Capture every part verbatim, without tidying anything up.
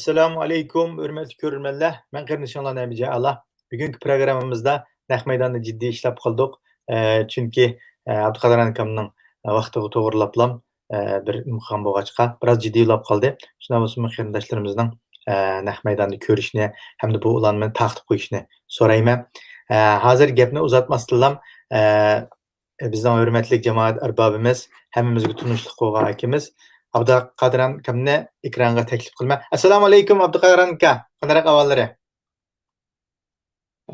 ئەسسالامۇ ئەلەيكۇم، ھۆرمەتلىك كۆرۈرمەنلەر. مەن قېرىندىشىڭلار نەبىجان ئالا. بۈگۈنكى پروگراممىمىزدا نەق مەيداندا جىددىي ئىشلەپ قالدۇق. ئە، چۈنكى، ئە، ئابدۇقادىر ئاكامنىڭ ۋاقتىغا توغرىلاپلام، ئە، بىر نېمە قىلغان بولغاچقا، بىراز جىددىيلاپ قالدى. شۇنداق بولسىمۇ قېرىنداشلىرىمىزنىڭ، ئە، نەق مەيداندا كۆرۈشىنى ھەمدە بۇ ئۇلارنى مەن تارقىتىپ قويۇشىنى سورايمەن. ئە، ھازىر گەپنى ئۇزارتماستىنلام، ئە، بىزنىڭ ھۆرمەتلىك جامائەت ئەربابىمىز، ھەممىمىزگە تونۇشلۇق بولغان ئاكىمىز ئابدۇقادىر ئاكامنى ئېكرانغا تەكلىپ قىلىمەن. ئەسسالامۇ ئەلەيكۇم، ئابدۇقادىر ئاكا. قانداق ئەھۋاللىرى؟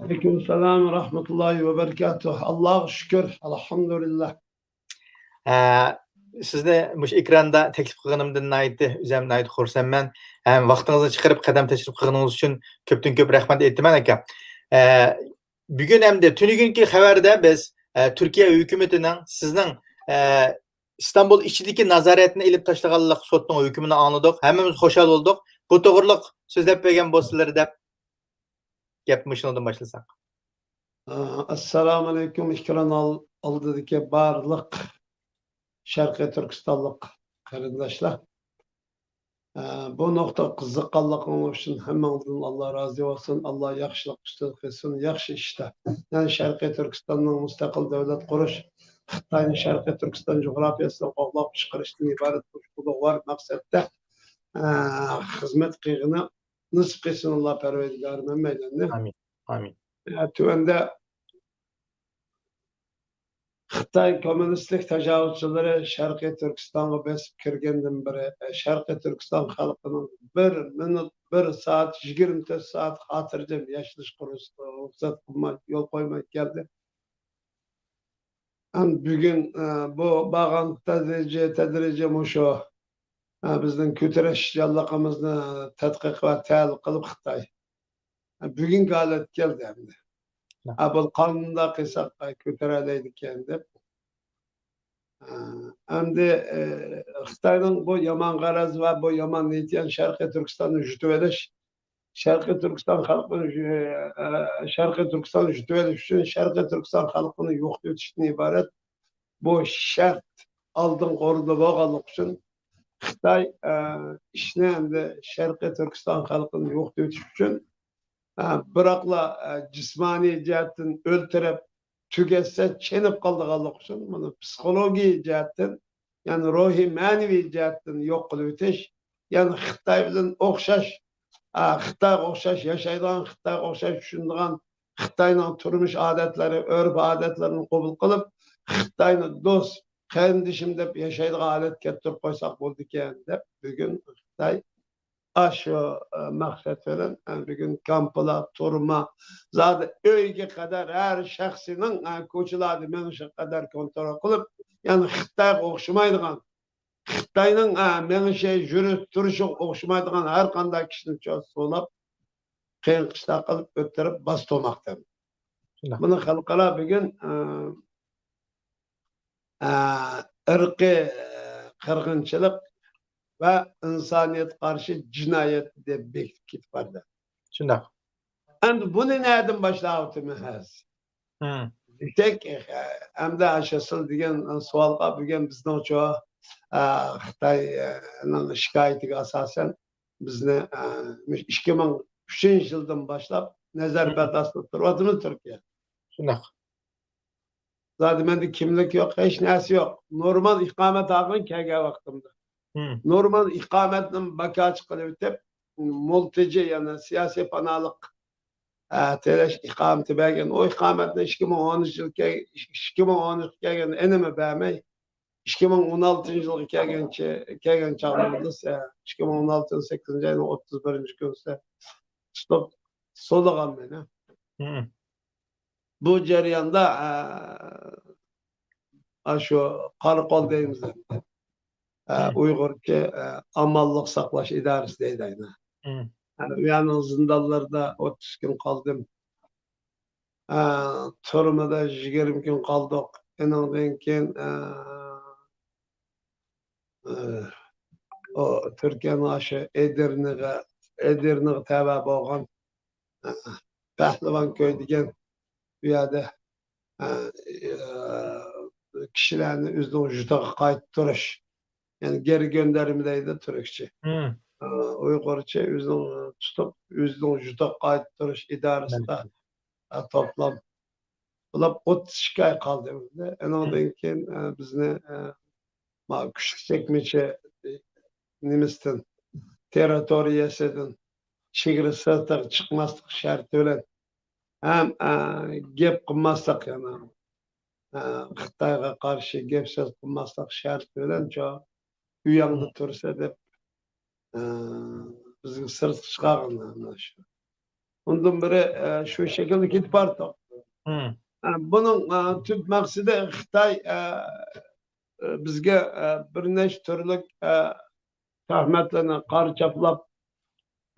ئەلەيكۇم سالام ۋە رەھمەتۇللاھى ۋە بەرىكاتۇھ. ئاللاغا شۈكۈر، ئەلھەمدۇلىللا. ئە، سىزنى مۇشۇ ئېكراندا تەكلىپ قىلغىنىمدىن ناھايىتى، ئۆزۈم ناھايىتى خۇرسەنمەن. ھەم ۋاقتىڭىزنى چىقىرىپ قەدەم تەشرىپ قىلغىنىڭىز ئۈچۈن كۆپتىن كۆپ رەھمەت ئېيتىمەن، ئاكا. ئە، بۈگۈن ئەمدى تۈنۈگۈنكى خەۋەردە بىز، ئە، تۈركىيە ھۆكۈمىتىنىڭ سىزنىڭ، ئە، ئىستانبۇل ئىچىدىكى نازارەتنى ئېلىپ تاشلىغانلىق سوتنىڭ ھۆكمىنى ئاڭلىدۇق. ھەممىمىز خۇشال بولدۇق. بۇ توغرىلىق سۆزلەپ بەرگەن بولسىلىرى دەپ گەپ مۇشۇنىڭدىن باشلىساق. ئە، ئەسسالامۇ ئەلەيكۇم، ئېكران ئال-، ئالدىدىكى بارلىق شەرقىي تۈركىستانلىق قېرىنداشلار. ئە، بۇ نۇقتىغا قىزىققانلىقىڭلار ئۈچۈن ھەممىڭلاردىن ئاللا رازى بولسۇن. ئاللا ياخشىلىق ئۈستىدە قىلسۇن، ياخشى ئىشتا. يەنى شەرقىي تۈركىستاننىڭ مۇستەقىل دۆلەت قۇرۇش، خىتاينى شەرقىي تۈركىستان جۇغراپىيەسىدىن قوغلاپ چىقىرىشتىن ئىبارەت بىر ئۇلۇغۋار مەقسەتتە، ئە، خىزمەت قىلغىنى نېسىپ قىلسۇن ئاللا پەرۋەردىگارىم ھەممەيلەننى. ئامىن. ئامىن. ئە، تۆۋەندە خىتاي كوممۇنىستلىق تاجاۋۇزچىلىرى شەرقىي تۈركىستانغا بېسىپ كىرگەندىن بېرى، شەرقىي تۈركىستان خەلقىنىڭ بىر مىنۇت، بىر سائەت، يىگىرمە تۆت سائەت خاتىرجەم ياشىشىغا رۇخسەت قىلماي، يول قويماي كەلدى. ئەمدى بۈگۈن، ئە، بۇ بارغان تەدرىجىي، تەدرىجىي مۇشۇ، ئە، بىزنىڭ كۆتۈرۈشچانلىقىمىزنى تەتقىق ۋە تەھلىل قىلىپ خىتاي بۈگۈنكى ھالەتكە كەلدى ئەمدى. ھە. ئا، بۇ قانداق قىلساق كۆتۈرەلەيدىكەن دەپ. ئا، ئەمدى، ئە، خىتاينىڭ بۇ يامان غەرەز ۋە بۇ يامان نىيىتى، يەنى شەرقىي تۈركىستاننى يۇتۇۋېلىش، شەرقىي تۈركىستان خەلقىنى، ئە، شەرقىي تۈركىستاننى يۇتۇۋېلىش ئۈچۈن شەرقىي تۈركىستان خەلقىنى يوقىتىۋېتىشتىن ئىبارەت بۇ شەرت ئالدىنقى ئورۇندا بولغانلىقى ئۈچۈن خىتاي، ئە، ئىشنى ئەمدى شەرقىي تۈركىستان خەلقىنى يوقىتىۋېتىش ئۈچۈن، ئە، بىراقلا، ئە، جىسمانىي جەھەتتىن ئۆلتۈرۈپ، تۈگەتسە چېنىپ قالىدىغانلىقى ئۈچۈن، بۇنى پسىخولوگىيە جەھەتتىن، يەنى روھىي مەنىۋى جەھەتتىن يوق قىلىۋېتىش، يەنى خىتاي بىلەن ئوخشاش، ئە، خىتايغا ئوخشاش ياشايدىغان، خىتايغا ئوخشاش چۈشىنىدىغان، خىتاينىڭ تۇرمۇش ئادەتلىرى، ئۆرپ ئادەتلىرىنى قوبۇل قىلىپ، خىتاينى دوست، قېرىندىشىم دەپ ياشايدىغان ھالەتكە كەلتۈرۈپ قويساق بولىدىكەن دەپ، بۈگۈن خىتاي ئاشۇ، ئە، مەقسەت بىلەن، ئە، بۈگۈن كامپىلار، تۈرمە، زادى ئۆيگە قەدەر ھەر شەخسنىڭ، ئە، كوچىلاردا مېڭىشىغا قەدەر كونترول قىلىپ، يەنى خىتايغا ئوخشىمايدىغان، خىتاينىڭ، ئە، مېڭىشى، يۈرۈش، تۇرۇشىغا ئوخشىمايدىغان ھەر قانداق كىشىنى چو-، سولاپ، قىيىن قىستاق قىلىپ ئۆلتۈرۈپ باستۇرماقتا. شۇنداق. بۇنى خەلقئارا بۈگۈن، ئە، ئە، ئىرقىي، ئە، قىرغىنچىلىق ۋە ئىنسانىيەتكە قارشى جىنايەت دەپ بېكىتىپ كېتىپ بارىدۇ. شۇنداق. ئەمدى بۇنى نەدىن باشلاۋاتىمىز؟ مم. دېسەك، ئە، ئەمدى ئاشۇ سىز دېگەن سوئالغا بۈگۈن بىزنىڭچۇ، ئە، خىتاينىڭ شىكايىتىگە ئاساسەن بىزنى، ئە، مۇشۇ ئىككى مىڭ ئۈچىنچى يىلدىن باشلاپ نەزەر مم. بەرداشتا تۇرۇۋاتىمىز تۈركىيە. شۇنداق. زادى مەندە كىملىك يوق، ھېچ نەرسە يوق. نورمال ئىقامەت ئالغان كەلگەن ۋاقتىمدا. مم. نورمال ئىقامەتنى باكاچى قىلىۋېتىپ، مۇلتىجى، يەنى سىياسىي پاناھلىق، ئە، تىلەش ئىقامىتى بەرگەن. ئۇ ئىقامەتنى ئىككى مىڭ ئون ئۈچ يىل كەل-، ئىككى مىڭ ئون ئۈچكە كەلگەندە ئېنىمۇ بەرمەي، ئىككى مىڭ ئون ئالتىنچى يىلغا كەلگەنچە، كەلگەن چاغلىرىمدا، ئىككى مىڭ ئون ئالتىنچى يىل سەككىزىنچى ئاينىڭ ئوتتۇز بىرىنچى كۈنى تۇتۇپ سولىغان مېنى. مم. بۇ جەرياندا، ئە، ئاشۇ قارا قول دەيمىز ئەمدى. ئە، مم. ئۇيغۇرچە، ئە، ئامانلىق ساقلاش ئىدارىسى دەيدۇ ئەينى. مم. ئە، ئۇ يەرنىڭ زىندانلىرىدا ئوتتۇز كۈن قالدىم. ئە، تۈرمىدە يىگىرمە كۈن قالدۇق. ئېنىڭدىن كېيىن، ئە، ئە، ئۇ تۈركىيەنىڭ ئاشۇ ئېدىرنىغا، ئېدىرنىغا تەۋە بولغان، ئە، پەھلىۋان كۆي دېگەن بۇ يەردە، ئە، ئە، كىشىلەرنى ئۆزىنىڭ يۇرتىغا قايتۇرۇش، يەنى گېرى گۆندەرمە دەيدۇ تۈركچە. مم. ئۇيغۇرچە ئۆزىنىڭ تۇتۇپ، ئۆزىنىڭ يۇرتىغا قايتۇرۇش ئىدارىسىدا، ئە، توپلام بولۇپ ئوتتۇز ئىككى ئاي قالدى ئۆمرىدە. ئۇنىڭدىن كېيىن، ئە، بىزنى، ئە، ما كۈچلۈك چەكمىچە، ئە، نېمىسىدىن، تېررىتورىيەسىدىن چېگرا سىرتىغا چىقماسلىق شەرتى بىلەن ھەم، ئە، گەپ قىلماسلىق، يەنى، ئە، خىتايغا قارشى گەپ سۆز قىلماسلىق شەرتى بىلەن شۇ ئۆيۈڭدە تۇرسا دەپ، ئە، بىزگە سىرتقا چىقارغان مانا شۇ. ئۇندىن بېرى، ئە، شۇ شەكىلدە كېتىپ باراتتۇق. ئە، بۇنىڭ، ئە، تۈپ مەقسىتى خىتاي، ئە، ئە، بىزگە، ئە، بىر نەچچە تۈرلۈك، ئە، تۆھمەتلەرنى قارا چاپلاپ،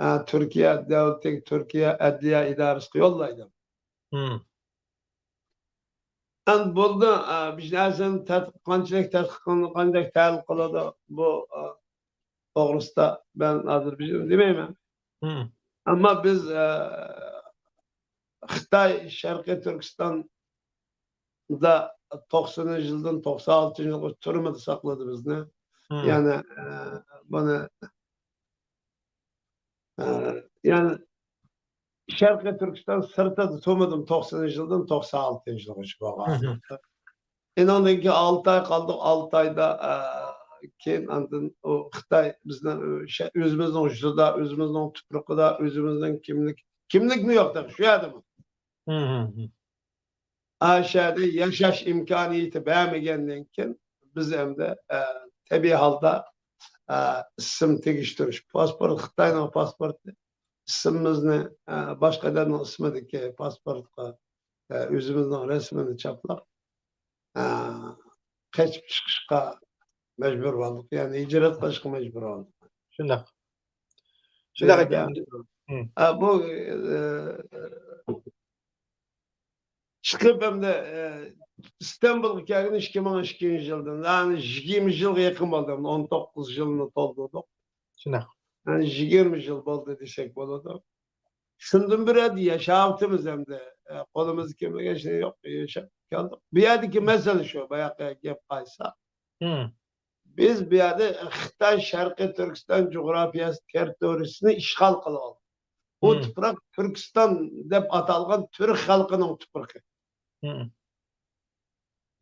ئە، تۈركىيە دۆلىتىگە، تۈركىيە ئەدلىيە ئىدارىسىگە يوللايدۇ. ئەمدى بولدى، ئە، بىر نەرسىنى تەتقىق، قانچىلىك تەتقىق قىلىنىدۇ، قانداق تەھلىل قىلىدۇ، بۇ، ئە، توغرىسىدا مەن ھازىر بىر نېمە دېمەيمەن. ئەمما بىز، ئە، خىتاي شەرقىي تۈركىستاندا توقسىنىنچى يىلدىن توقسان ئالتىنچى يىلغىچە تۈرمىدە ساقلىدى بىزنى. يەنى، ئە، بۇنى، ئە، يەنى شەرقىي تۈركىستان سىرتىدا تۇرمىدىم توقسىنىنچى يىلدىن توقسان ئالتىنچى يىلغىچە بولغان. ئۇنىڭدىن كېيىن ئالتە ئاي قالدۇق. ئالتە ئايدا، ئە، كېيىن ئاندىن ئۇ خىتاي بىزنىڭ، ئە، شە-، ئۆزىمىزنىڭ يۇرتىدا، ئۆزىمىزنىڭ تۇپرىقىدا، ئۆزىمىزنىڭ كىملىك، كىملىكمۇ يوق تېخى شۇ يەردىمۇ. ئاشۇ يەردە ياشاش ئىمكانىيىتى بەرمىگەندىن كېيىن بىز ئەمدى، ئە، تەبىئىي ھالدا، ئە، ئىسىم تېگىشتۈرۈش، پاسپورت، خىتاينىڭ پاسپورتى، ئىسمىمىزنى، ئە، باشقا ئادەمنىڭ ئىسمىدىكى پاسپورتقا، ئە، ئۆزىمىزنىڭ رەسىمىنى چاپلاپ، ئە، قېچىپ چىقىشقا مەجبۇر بولدۇق. يەنى ھىجرەت قىلىشقا مەجبۇر بولدۇق. شۇنداق. شۇنداق ئىكەن. ئە، بۇ، ئە، چىقىپ ئەمدى، ئە، ئىستانبۇلغا كەلگىنى ئىككى مىڭ ئىككىنچى يىلدىن، يەنى يىگىرمە يىلغا يېقىن بولدى. ئەمدى ئون توققۇز يىلنى تولدۇردۇق. شۇنداق. يەنى يىگىرمە يىل بولدى دېسەك بولىدۇ. شۇندىن بېرى ياشاۋاتىمىز ئەمدى. ئە، قولىمىزدا كەلمىگەن شەي يوق، ياشاپ كەلدۇق. بۇ يەردىكى مەسىلە شۇ، باياقى گەپ قايسا. بىز بۇ يەردە خىتاي شەرقىي تۈركىستان جۇغراپىيەسى تېررىتورىيىسىنى ئىشغال قىلىۋالدۇق. بۇ تۇپراق تۈركىستان دەپ ئاتالغان تۈرك خەلقىنىڭ تۇپرىقى.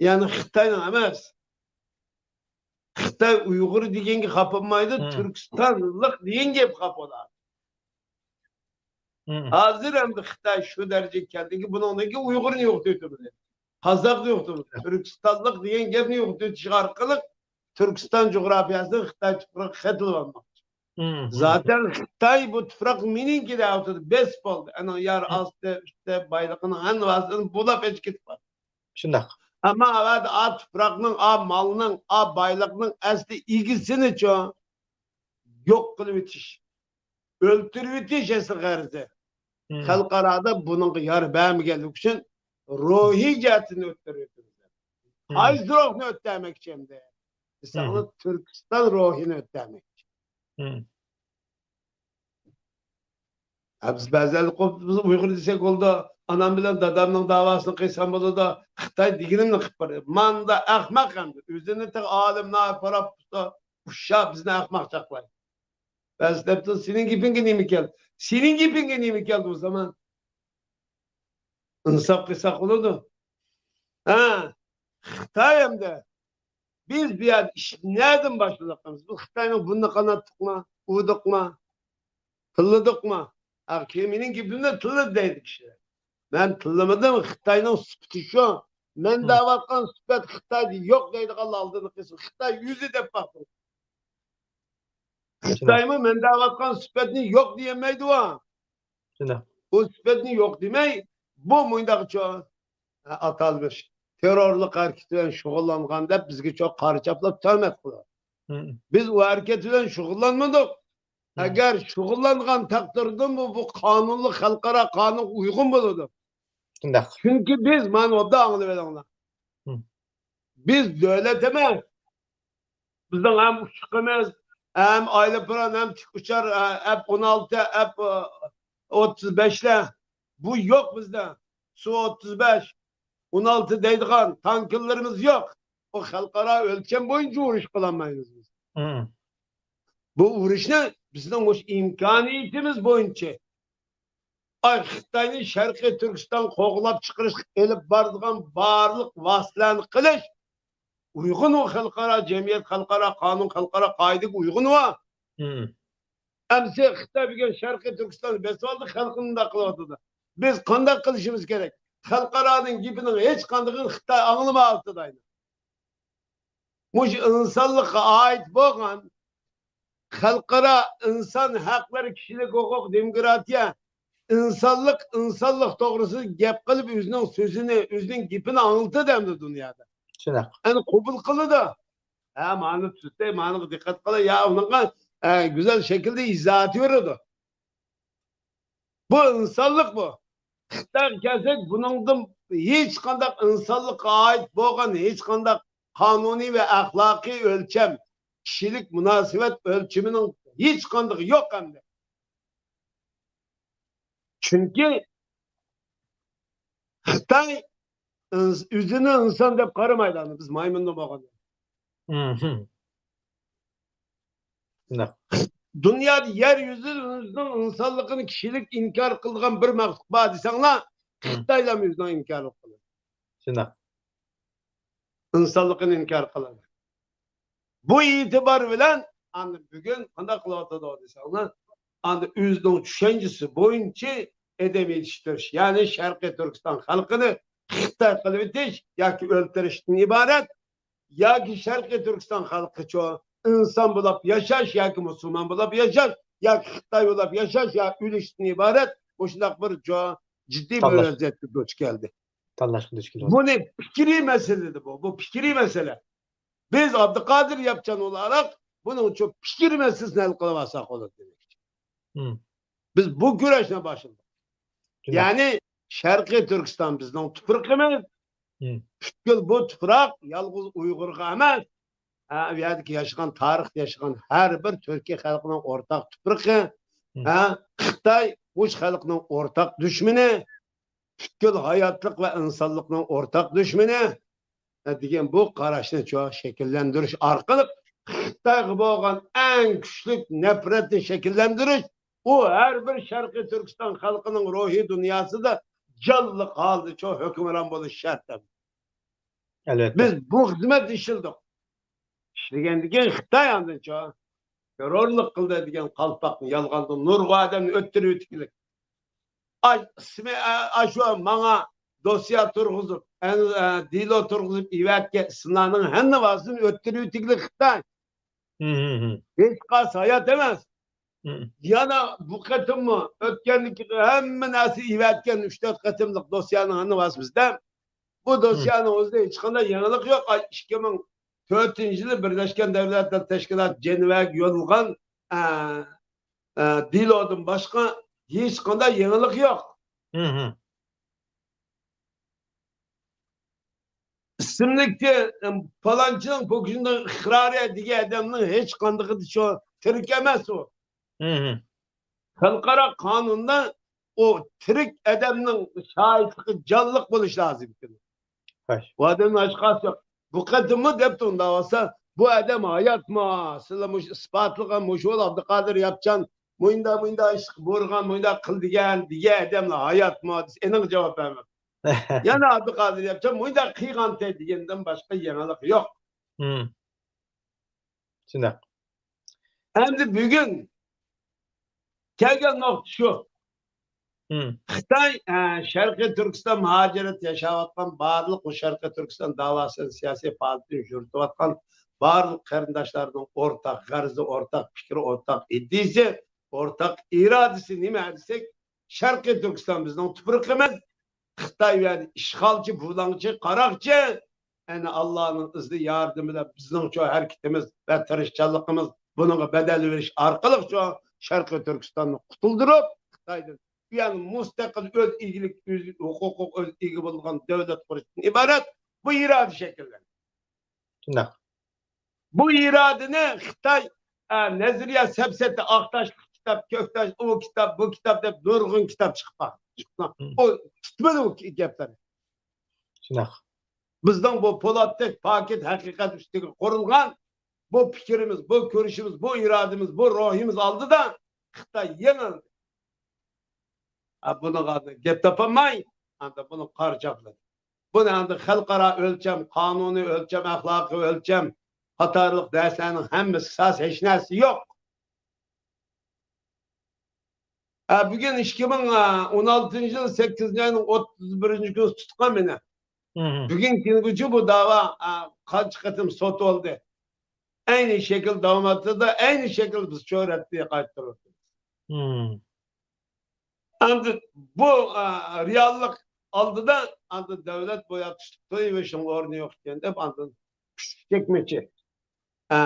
يەنى خىتاينىڭ ئەمەس. خىتاي ئۇيغۇر دېگەنگە خاپا بولمايدۇ، تۈركىستانلىق دېگەنگە خاپا بولىدۇ. ھازىر ئەمدى خىتاي شۇ دەرىجىگە كەلدىكى، بۇنىڭدىن كېيىن ئۇيغۇرنى يوقىتىۋېتىمىز. قازاقنى يوقىتىمىز. تۈركىستانلىق دېگەن گەپنى يوقىتىۋېتىش ئارقىلىق تۈركىستان جۇغراپىيەسىنى خىتاي تۇپرىقىغا قېتىلىۋالماقچى. زاتەن خىتاي بۇ تۇپراق مېنىڭكى دەۋاتىدۇ، بېسىپ بولدى. ئەنىڭ يەر ئاستى، ئۈستى، بايلىقىنىڭ ھەممىسىنى بۇلاپ ئېچىپ كېتىپ بارىدۇ. شۇنداق. ئەمما ئەۋەتە ئا تۇپراقنىڭ، ئا مالنىڭ، ئا بايلىقنىڭ ئەسلى ئىگىسىنىچۇ يوق قىلىۋېتىش، ئۆلتۈرۈۋېتىش ئەسلى غەرىزى. خەلقئارادا بۇنىڭغا يار بەرمىگەنلىكى ئۈچۈن روھىي جەھەتتىن ئۆتتۈرۈۋېتىمىز. قايسى روھنى ئۆتتەرمەكچى ئەمدى؟ دېسەڭلار، تۈركىستان روھىنى ئۆتتەرمەكچى. ھە، بىز بەزىلەر قوپۇپ، بىز ئۇيغۇر دېسەك بولىدۇ، ئانام بىلەن دادامنىڭ داۋاسىنى قىلسام بولىدۇ، خىتاي دېگىنىمنى قىلىپ بېرىدۇ. ماندا ئەخمەق ئەمدى. ئۆزىنى تېخى ئالىم، ناھايىتى پاراپ تۇرسا، ئۇششاق بىزنى ئەخمەق چاغلايدۇ. بەزى دەپتۇ، سېنىڭ گېپىڭگە نېمە كەلدى؟ سېنىڭ گېپىڭگە نېمە كەلدى ئۇ زامان؟ ئىنساپ قىلساق بولىدۇ. ھە، خىتاي ئەمدى. بىز بۇ يەردە ئىشنى نەدىن باشلىدۇق؟ بىز خىتاينىڭ بۇنى قاناتتۇقما، ئۇردۇقما، تىللىدۇقما؟ ھە، كېيىن مېنىڭ گېپىمنى تىللىدى دەيدۇ كىشىلەر. مەن تىللىمىدىم، خىتاينىڭ سۈپىتى شۇ. مەن دەۋاتقان سۈپەت خىتايدا يوق دەيدىغانلار ئالدىنى قىلسۇن. خىتاي ئۆزى دەپ باقسۇن. خىتايمۇ مەن دەۋاتقان سۈپەتنى يوق دېيەلمەيدۇ. شۇنداق. بۇ سۈپەتنى يوق دېمەي، بۇ مۇنداقچۇ، ئاتالمىش تېررورلۇق ھەرىكىتى بىلەن شۇغۇللانغان دەپ بىزگىچۇ قارا چاپلاپ تۆھمەت قىلىدۇ. بىز ئۇ ھەرىكەت بىلەن شۇغۇللانمىدۇق. ئەگەر شۇغۇللانغان تەقدىردىمۇ بۇ قانۇنلۇق، خەلقئارا قانۇنغا ئۇيغۇن بولىدۇ. شۇنداق. چۈنكى بىز، مانا ئوبدان ئاڭلىۋېلىڭلار. بىز دۆلەت ئەمەس. بىزنىڭ ھەم ئۇچقۇمىز، ھەم ئايروپىلان، ھەم تىك ئۇچار، ئەپ ئون ئالتە، ئەپ ئوتتۇز بەشلەر. بۇ يوق بىزدە. سۇ ئوتتۇز بەش، ئون ئالتە دەيدىغان تانكىلىرىمىز يوق. بۇ خەلقئارا ئۆلچەم بويىچە ئۇرۇش قىلالمايمىز بىز. بۇ ئۇرۇشنى بىزنىڭ مۇشۇ ئىمكانىيىتىمىز بويىچە، ئاي، خىتاينى شەرقىي تۈركىستان قوغلاپ چىقىرىشقا ئېلىپ بارىدىغان بارلىق ۋاسىتىلەرنى قىلىش ئۇيغۇنمۇ خەلقئارا جەمئىيەت، خەلقئارا قانۇن، خەلقئارا قائىدىگە ئۇيغۇنمۇ؟ مم. ئەمسە خىتاي بۈگۈن شەرقىي تۈركىستاننى بېسىۋالدى، خەلقنى مۇنداق قىلىۋاتىدۇ. بىز قانداق قىلىشىمىز كېرەك؟ خەلقئارانىڭ گېپىنىڭ ھېچقاندىقىنى خىتاي ئاڭلىمايۋاتىدۇ ئاينا. مۇشۇ ئىنسانلىققا ئائىت بولغان، خەلقئارا ئىنسان ھەقلىرى، كىشىلىك ھوقۇق، دېموكراتىيە، ئىنسانلىق، ئىنسانلىق توغرىسىدا گەپ قىلىپ، ئۆزىنىڭ سۆزىنى، ئۆزىنىڭ گېپىنى ئاڭلىتىدۇ ئەمدى دۇنيادا. شۇنداق. ئەنە قوبۇل قىلىدۇ. ھە، مانى تۇتتى، مانىغا دىققەت قىلە، يا ئۇنىڭغا، ئە، گۈزەل شەكىلدە ئىزاھات بېرىدۇ. بۇ ئىنسانلىق بۇ. خىتايغا كەلسەك، بۇنىڭدىن ھېچقانداق ئىنسانلىققا ئائىت بولغان ھېچقانداق قانۇنىي ۋە ئەخلاقىي ئۆلچەم، كىشىلىك مۇناسىۋەت ئۆلچىمىنىڭ ھېچقاندىقى يوق ئەمدى. چۈنكى خىتاي ئىنس-، ئۆزىنى ئىنسان دەپ قارىمايدۇ، بىز مايمۇندىن بولغان. مم. شۇنداق. دۇنيادا يەر يۈزىدە ئۆزىنىڭ ئىنسانلىقىنى كىشىلىك ئىنكار قىلىدىغان بىر مەخلۇق بار دېسەڭلار، مم. خىتايلارمۇ ئۆزىنىڭ ئىنكارلىق قىلىدۇ. شۇنداق. ئىنسانلىقىنى ئىنكار قىلىدۇ. بۇ ئېتىبار بىلەن ئاندىن بۈگۈن قانداق قىلىۋاتىدۇ دېسەڭلار، ئاندىن ئۆزىنىڭ چۈشەنچىسى بويىچە ئادەم يېتىشتۈرۈش، يەنى شەرقىي تۈركىستان خەلقىنى خىتاي قىلىۋېتىش ياكى ئۆلتۈرۈشتىن ئىبارەت، ياكى شەرقىي تۈركىستان خەلقىچۇ ئىنسان بولۇپ ياشاش ياكى مۇسۇلمان بولۇپ ياشاش ياكى خىتاي بولۇپ ياشاش يا ئۆلۈشتىن ئىبارەت مۇشۇنداق بىر جۇ-، جىددىي بىر تاللاش. ۋەزىيەتكە دۇچ كەلدى. تاللاشقا دۇچ كېلىۋاتىدۇ. بۇنى پىكرىي مەسىلە ئىدى بۇ. بۇ پىكرىي مەسىلە. بىز ئابدۇقادىر ياپچان ئولاراق بۇنىڭ ئۈچۈن پىكىر مەسىلىسىنى ھەل قىلىۋالساق بولىدۇ دېمەكچى. مم. بىز بۇ كۈرەشنى باشلىدۇق. شۇنداق. يەنى شەرقىي تۈركىستان بىزنىڭ تۇپرىقىمىز. مم. پۈتكۈل بۇ تۇپراق يالغۇز ئۇيغۇرغا ئەمەس، ھە، ئۇ يەردىكى ياشىغان، تارىختا ياشىغان ھەر بىر تۈركىي خەلقنىڭ ئورتاق تۇپرىقى. مم. ھە، خىتاي مۇشۇ خەلقنىڭ ئورتاق دۈشمىنى. پۈتكۈل ھاياتلىق ۋە ئىنسانلىقنىڭ ئورتاق دۈشمىنى، ھە، دېگەن بۇ قاراشنى شۇ شەكىللەندۈرۈش ئارقىلىق خىتايغا بولغان ئەڭ كۈچلۈك نەپرەتنى شەكىللەندۈرۈش، ئۇ ھەر بىر شەرقىي تۈركىستان خەلقىنىڭ روھىي دۇنياسىدا جانلىق ھالدا شۇ ھۆكۈمران بولۇشى شەرت. ئەلۋەتتە. بىز بۇ خىزمەتنى ئىشلىدۇق. ئىشلىگەندىن كېيىن خىتاي ئاندىن شۇ تېررورلۇق قىلدى دېگەن قالپاقنى يالغاندىن نۇرغۇن ئادەمنى ئۆلتۈرۈۋېتىكلىك. ئاي، ئىسمى، ئە، ئاشۇ ماڭا دوسيە تۇرغۇزۇپ، ئە، ئە، دېلو تۇرغۇزۇپ ئېۋەتكەن ئىسىملارنىڭ ھەممىۋاسىنى ئۆتتۈرۈۋېتىكلىك خىتاي. ھىم، ھىم، ھىم. ھېچقايسى ھايات ئەمەس. ھىم. يەنە بۇ قېتىممۇ ئۆتكەندىكى ھەممە نەرسە ئېۋەتكەن ئۈچ تۆت قېتىملىق دوسيەنىڭ ھەممىۋاسى بىزدە. بۇ ھىم. دوسيەنىڭ ئۆزىدە ھېچقانداق يېڭىلىق يوق. ئاي، ئىككى مىڭ تۆتىنچى يىلى بىرلەشكەن دۆلەتلەر تەشكىلاتى جەنۋەگە يوللىغان، ئە، ئە، دېلودىن باشقا ھېچقانداق يېڭىلىق يوق. ھىم، ھىم. ئىسىملىكتە، ئەم، پالانچىنىڭ پوكىشىنىڭ ئىقرارى دېگەن ئادەمنىڭ ھېچقاندىقىدا شۇ تىرىك ئەمەس ئۇ. ھىم، ھىم. خەلقئارا قانۇندا ئۇ تىرىك ئادەمنىڭ شاھىتلىقى جانلىق بولۇشى لازىم ئىكەن. خوش. بۇ ئادەمنىڭ ھېچقايسى يوق. بۇ قېتىممۇ دەپتۇ ئۇنداق بولسا، بۇ ئادەم ھاياتمۇ؟ سىلەر مۇشۇ ئىسپاتلىغان، مۇشۇ ئابدۇقادىر ياپچان مۇنداق، مۇنداق ئىشقا بۇيرۇغان، مۇنداق قىل دېگەن، دېگەن ئادەملەر ھاياتمۇ دېسە، ئېنىق جاۋاب بەرمەپتۇ. يەنە ئابدۇقادىر ياپچان مۇنداق قىلغانتى دېگەندىن باشقا يېڭىلىق يوق. ھىم. شۇنداق. ئەمدى بۈگۈن كەلگەن نۇقتا شۇ. ھىم. خىتاي، ئە، شەرقىي تۈركىستان مۇھاجىرەت ياشاۋاتقان بارلىق بۇ شەرقىي تۈركىستان داۋاسىنى سىياسىي پائالىيىتىنى يۈرۈتۈۋاتقان بارلىق قېرىنداشلارنىڭ ئورتاق غەرىزى، ئورتاق پىكرى، ئورتاق ئىدىيىسى، ئورتاق ئىرادىسى نېمە دېسەك، شەرقىي تۈركىستان بىزنىڭ تۇپرىقىمىز. خىتاي ئۇ يەردە ئىشغالچى، بۇلاڭچى، قاراقچى. ئەنە ئاللانىڭ ئىزنى، ياردىمى بىلەن بىزنىڭچۇ ھەرىكىتىمىز ۋە تىرىشچانلىقىمىز بۇنىڭغا بەدەل بېرىش ئارقىلىقچۇ شەرقىي تۈركىستاننى قۇتۇلدۇرۇپ، خىتايدىن ئۇ يەرنى مۇستەقىل ئۆز ئىگىلىك، ئۆز ھوقۇقىغا ئۆز ئىگە بولىدىغان دۆلەت قۇرۇشتىن ئىبارەت بۇ ئىرادە شەكىللەندى. شۇنداق. بۇ ئىرادىنى خىتاي، ئە، نەزەرىيە سەپسەتە، ئاق تاشلىق كىتاب، كۆك تاش، ئۇ كىتاب، بۇ كىتاب دەپ نۇرغۇن كىتاب چىقىپ باقتى. مم. ئۇ پۈتمىدى ئۇ گەپلەر. شۇنداق. بىزنىڭ بۇ پولاتتەك پاكىت ھەقىقەت ئۈستىگە قۇرۇلغان بۇ پىكرىمىز، بۇ كۆرۈشىمىز، بۇ ئىرادىمىز، بۇ روھىمىز ئالدىدا خىتاي يېڭىلدى. ھە، بۇنىڭغا گەپ تاپالماي، ئاندا بۇنى قارا چاپلىدى. بۇنى ئاندا خەلقئارا ئۆلچەم، قانۇنىي ئۆلچەم، ئەخلاقىي ئۆلچەم قاتارلىق نەرسىلەرنىڭ ھەممىسى ساز، ھېچ نەرسە يوق. ئە، بۈگۈن ئىككى مىڭ ئون ئالتىنچى يىل سەككىزىنچى ئاينىڭ ئوتتۇز بىرىنچى كۈنى تۇتقان مېنى. مم. بۈگۈن كۈنگىچە بۇ داۋا، ئە، قانچە قېتىم سوت بولدى. ئەينى شەكىل داۋاماتىدا، ئەينى شەكىل بىز چۆرەتنى قايتۇرۇۋاتىمىز. مم. ئەمدى بۇ، ئە، رېئاللىق ئالدىدا ئاندىن دۆلەت بۇ ياقتا تۇتۇپ تۇرۇۋېرىشنىڭ ئورنى يوق ئىكەن دەپ ئاندىن چەكمىچى، ئە،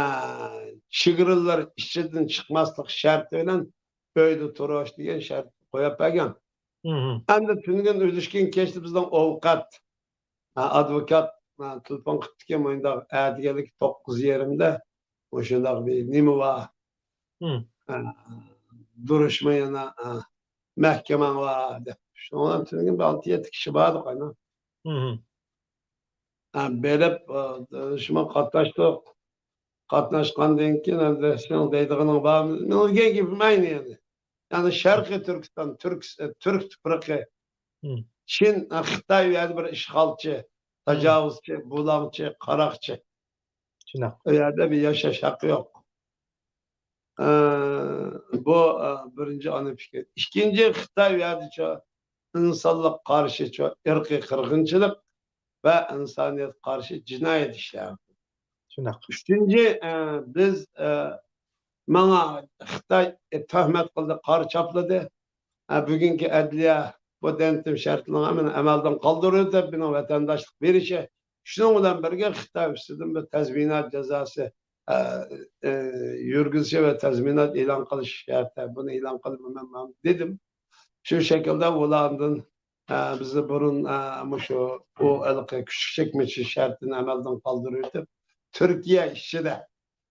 چېگرىلار ئىچىدىن چىقماسلىق شەرتى بىلەن ئۆيدە تۇرۇش دېگەن شەرت قويۇپ بەرگەن. مم. ئەمدى تۈنۈگۈن ئۈلۈشكۈن كەچتە بىزنىڭ ئوۋقات، ئە، ئادۋوكات، ئە، تېلېفون قىپتىكەن، مۇنداق ئەتىگەنلىك توققۇز يېرىمدە مۇشۇنداق بىر نېمە بار. مم. ئە، دۇرۇشما يەنە، ئە، مەھكىمەڭ بار دەپ. شۇنىڭ بىلەن تۈنۈگۈن بىر ئالتە يەتتە كىشى باردۇق ئانا. مم. ئە، بېرىپ، ئە، دۇرۇشما قاتناشتۇق. قاتناشقاندىن كېيىن ئەمدى سېنىڭ دەيدىغىنىڭ بارمۇ؟ مېنىڭ دېگەن گېپىم ئەينى يەنى. يەنى شەرقىي تۈركىستان، تۈرك، تۈرك تۇپرىقى. مم. چىن، خىتاي ئۇ يەردە بىر ئىشغالچى، مم. تاجاۋۇزچى، بۇلاڭچى، قاراقچى. شۇنداق. ئۇ يەردە بىر ياشاش ھەققى يوق. ئە، بۇ، ئە، بىرىنچى ئانا پىكىر. ئىككىنچى، خىتاي ئۇ يەردىچۇ ئىنسانلىق قارشىچۇ ئىرقىي قىرغىنچىلىق ۋە ئىنسانىيەتكە قارشى جىنايەت ئىشلەر. شۇنداق. ئۈچىنچى، ئە، بىز، ئە، ماڭا خىتاي، ئە، تۆھمەت قىلدى، قارا چاپلىدى. ئە، بۈگۈنكى ئەدلىيە بۇ دېنتىم شەرتلىرىنى ھەممىنى ئەمەلدىن قالدۇرۇۋېتىپ، بۇنىڭ ۋەتەنداشلىق بېرىشى، شۇنىڭ بىلەن بىرگە خىتاي ئۈستىدىن بىر تەزمىنات جازاسى، ئە، ئە، يۈرگۈزۈشى ۋە تەزمىنات ئېلان قىلىش شەرتى، بۇنى ئېلان قىلىپ مەن، مەن دېدىم. شۇ شەكىلدە ئۇلاردىن، ئە، بىز بۇرۇن، ئە، مۇشۇ، ئۇ ھېلىقى كۈچلۈك چەكمىچى شەرتىنى ئەمەلدىن قالدۇرۇۋېتىپ، تۈركىيە ئىچىدە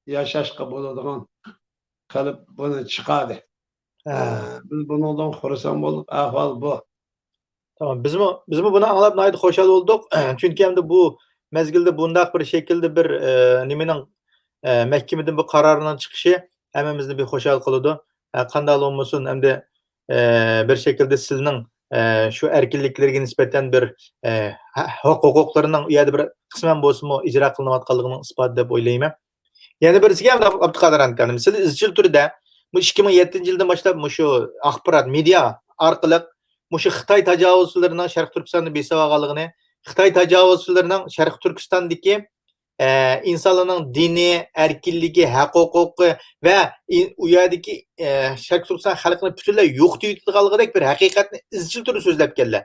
ياشاشقا بولىدىغان قىلىپ بۇنى چىقاردى. ھە. ئە، بىز بۇنىڭدىن خۇرسەن بولدۇق. ئەھۋال بۇ. تامام. بىزمۇ، بىزمۇ بۇنى ئاڭلاپ ناھايىتى خۇشال بولدۇق. چۈنكى ئەمدى بۇ مەزگىلدە بۇنداق بىر شەكىلدە بىر، ئە، نېمىنىڭ، ئە، مەھكىمىدىن بۇ قارارنىڭ چىقىشى ھەممىمىزنى بىر خۇشال قىلىدۇ. ئە، قانداق بولمىسۇن، ئەمدى، ئە، بىر شەكىلدە سىلنىڭ، ئە، شۇ ئەركىنلىكلىرىگە نىسبەتەن بىر، ئە، ھە-، ھەق ھوقۇقلىرىنىڭ ئۇ يەردە بىر قىسمەن بولسىمۇ ئىجرا قىلىنىۋاتقانلىقىنىڭ ئىسپاتى دەپ ئويلايمەن. يەنە بىرسىگە ئەمدى ئابدۇقادىر ئاكا، سىز ئىزچىل تۈردە مۇشۇ ئىككى مىڭ يەتتىنچى يىلدىن باشلاپ مۇشۇ ئاخبارات، مېدىيا ئارقىلىق مۇشۇ خىتاي تاجاۋۇزچىلىرىنىڭ شەرقىي تۈركىستاننى بېسىۋالغانلىقىنى، خىتاي تاجاۋۇزچىلىرىنىڭ شەرقىي تۈركىستاندىكى، ئە، ئىنسانلارنىڭ دىنى، ئەركىنلىكى، ھەق ھوقۇقى ۋە ئى-، ئۇ يەردىكى، ئە، شەرقىي تۈركىستان خەلقىنى پۈتۈنلەي يوقىتىۋېتىدىغانلىقىدەك بىر ھەقىقەتنى ئىزچىل تۈردە سۆزلەپ كەلدى.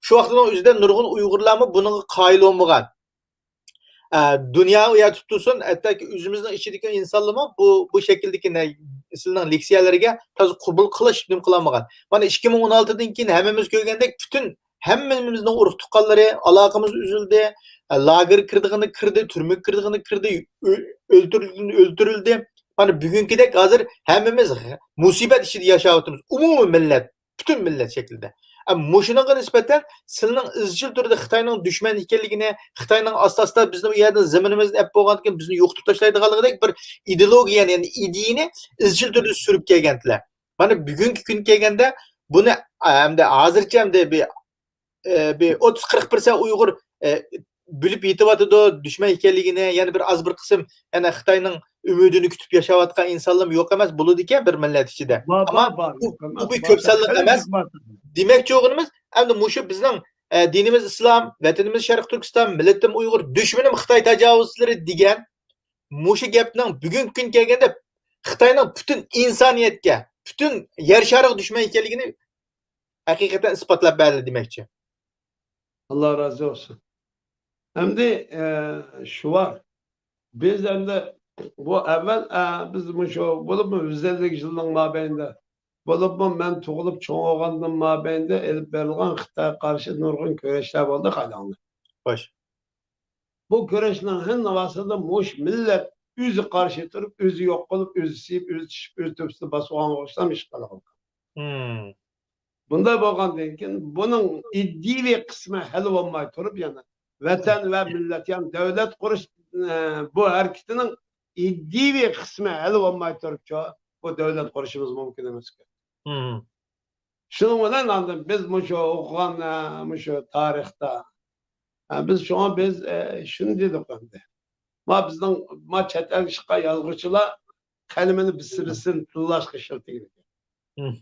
شۇ ۋاقىتنىڭ ئۆزىدە نۇرغۇن ئۇيغۇرلارمۇ بۇنىڭغا قايىل بولمىغان. ئە، دۇنيا ئۇ يەردە تۇتۇلسۇن، ھەتتاكى ئۆزىمىزنىڭ ئىچىدىكى ئىنسانلارمۇ بۇ، بۇ شەكىلدىكى نە-، سىلىنىڭ لېكسىيەلىرىگە تازا قوبۇل قىلىش نېمە قىلالمىغان. مانا ئىككى مىڭ ئون ئالتىدىن كېيىن ھەممىمىز كۆرگەندەك پۈتۈن ھەممىمىزنىڭ ئۇرۇق تۇغقانلىرى، ئالاقىمىز ئۈزۈلدى. ئە، لاگېر كىرىدىغىنى كىردى، تۈرمىگە كىرىدىغىنى كىردى، ئۆ-، ئۆلتۈرۈلگىنى ئۆلتۈرۈلدى. مانا بۈگۈنكىدەك ھازىر ھەممىمىز مۇسىبەت ئىچىدە ياشاۋاتىمىز. ئومۇمىي مىللەت. پۈتۈن مىللەت شەكلىدە. ئە، مۇشۇنىڭغا نىسبەتەن سىلىنىڭ ئىزچىل تۈردە خىتاينىڭ دۈشمەن ئىكەنلىكىنى، خىتاينىڭ ئاستا-ئاستا بىزنى ئۇ يەردىن زېمىنىمىزنى ئەپ بولغاندىن كېيىن بىزنى يوقىتىپ تاشلايدىغانلىقىدەك بىر ئىدېئولوگىيەنى، يەنى ئىدىيىنى ئىزچىل تۈردە سۈرۈپ كەلگەنتىلەر. مانا بۈگۈنكى كۈنگە كەلگەندە بۇنى، ئە، ئەمدى ھازىرچە ئەمدى بىر ئە، بىر ئوتتۇز قىرىق پىرسەنت ئۇيغۇر، ئە، بىلىپ يېتىۋاتىدۇ دۈشمەن ئىكەنلىكىنى، يەنە بىر ئاز بىر قىسىم يەنە خىتاينىڭ ئۈمىدىنى كۈتۈپ ياشاۋاتقان ئىنسانلارمۇ يوق ئەمەس، بولىدىكى بىر مىللەت ئىچىدە. بار، ئەمما بار، بار، بۇ، يوق بۇ ئەمەس، بىر بار. كۆپ سانلىق ئەمەس. دېمەكچى بولغىنىمىز، ئەمدى مۇشۇ بىزنىڭ، ئە، دىنىمىز ئىسلام، ۋەتىنىمىز شەرقىي تۈركىستان، مىللىتىم ئۇيغۇر، دۈشمىنىم خىتاي تاجاۋۇزچىلىرى دېگەن مۇشۇ گەپنىڭ بۈگۈنكى كۈنگە كەلگەندە خىتاينىڭ پۈتۈن ئىنسانىيەتكە، پۈتۈن يەر شارىغا دۈشمەن ئىكەنلىكىنى ھەقىقەتەن ئىسپاتلاپ بەردى دېمەكچى. ئاللا رازى بولسۇن. ئەمدى، ئە، شۇ بار. بىز ئەمدى بۇ ئەۋۋەل، ئە، بىز مۇشۇ بولۇپمۇ يۈز ئەللىك يىلنىڭ مابەينىدە، بولۇپمۇ مەن تۇغۇلۇپ چوڭ بولغاندىن مابەينىدە ئېلىپ بېرىلغان خىتايغا قارشى نۇرغۇن كۈرەشلەر بولدى قايداڭلار. خوش. بۇ كۈرەشنىڭ ھەممىسىدە مۇشۇ مىللەت ئۆزى قارشى تۇرۇپ، ئۆزى يوق قىلىپ، ئۆزى سىيىپ، ئۆزى چىشىپ، ئۆز تۆپىسىنى باسىدىغان ئوخشىسام ئىش قىلغان. مم. بۇنداق بولغاندىن كېيىن بۇنىڭ ئىدىيىۋى قىسمى ھەل بولماي تۇرۇپ يەنە ۋەتەن ۋە مىللەت، يەنى دۆلەت قۇرۇش، ئە، بۇ ھەرىكىتىنىڭ ئىدىيىۋى قىسمى ھەل بولماي تۇرۇپچۇ، بۇ دۆلەت قۇرۇشىمىز مۇمكىن ئەمەسكەن. مم. شۇنىڭ بىلەن ئاندىن بىز مۇشۇ ئوقۇغان، ئە، مۇشۇ تارىختا، ئە، بىز شۇڭا بىز، ئە، شۇنى دېدۇق ئەمدى. ما بىزنىڭ، ما چەت ئەلگە چىققان يازغۇچىلار قەلىمىنى بىسسىدىن تىللاشقا ئىشلىتىدىكەن. مم.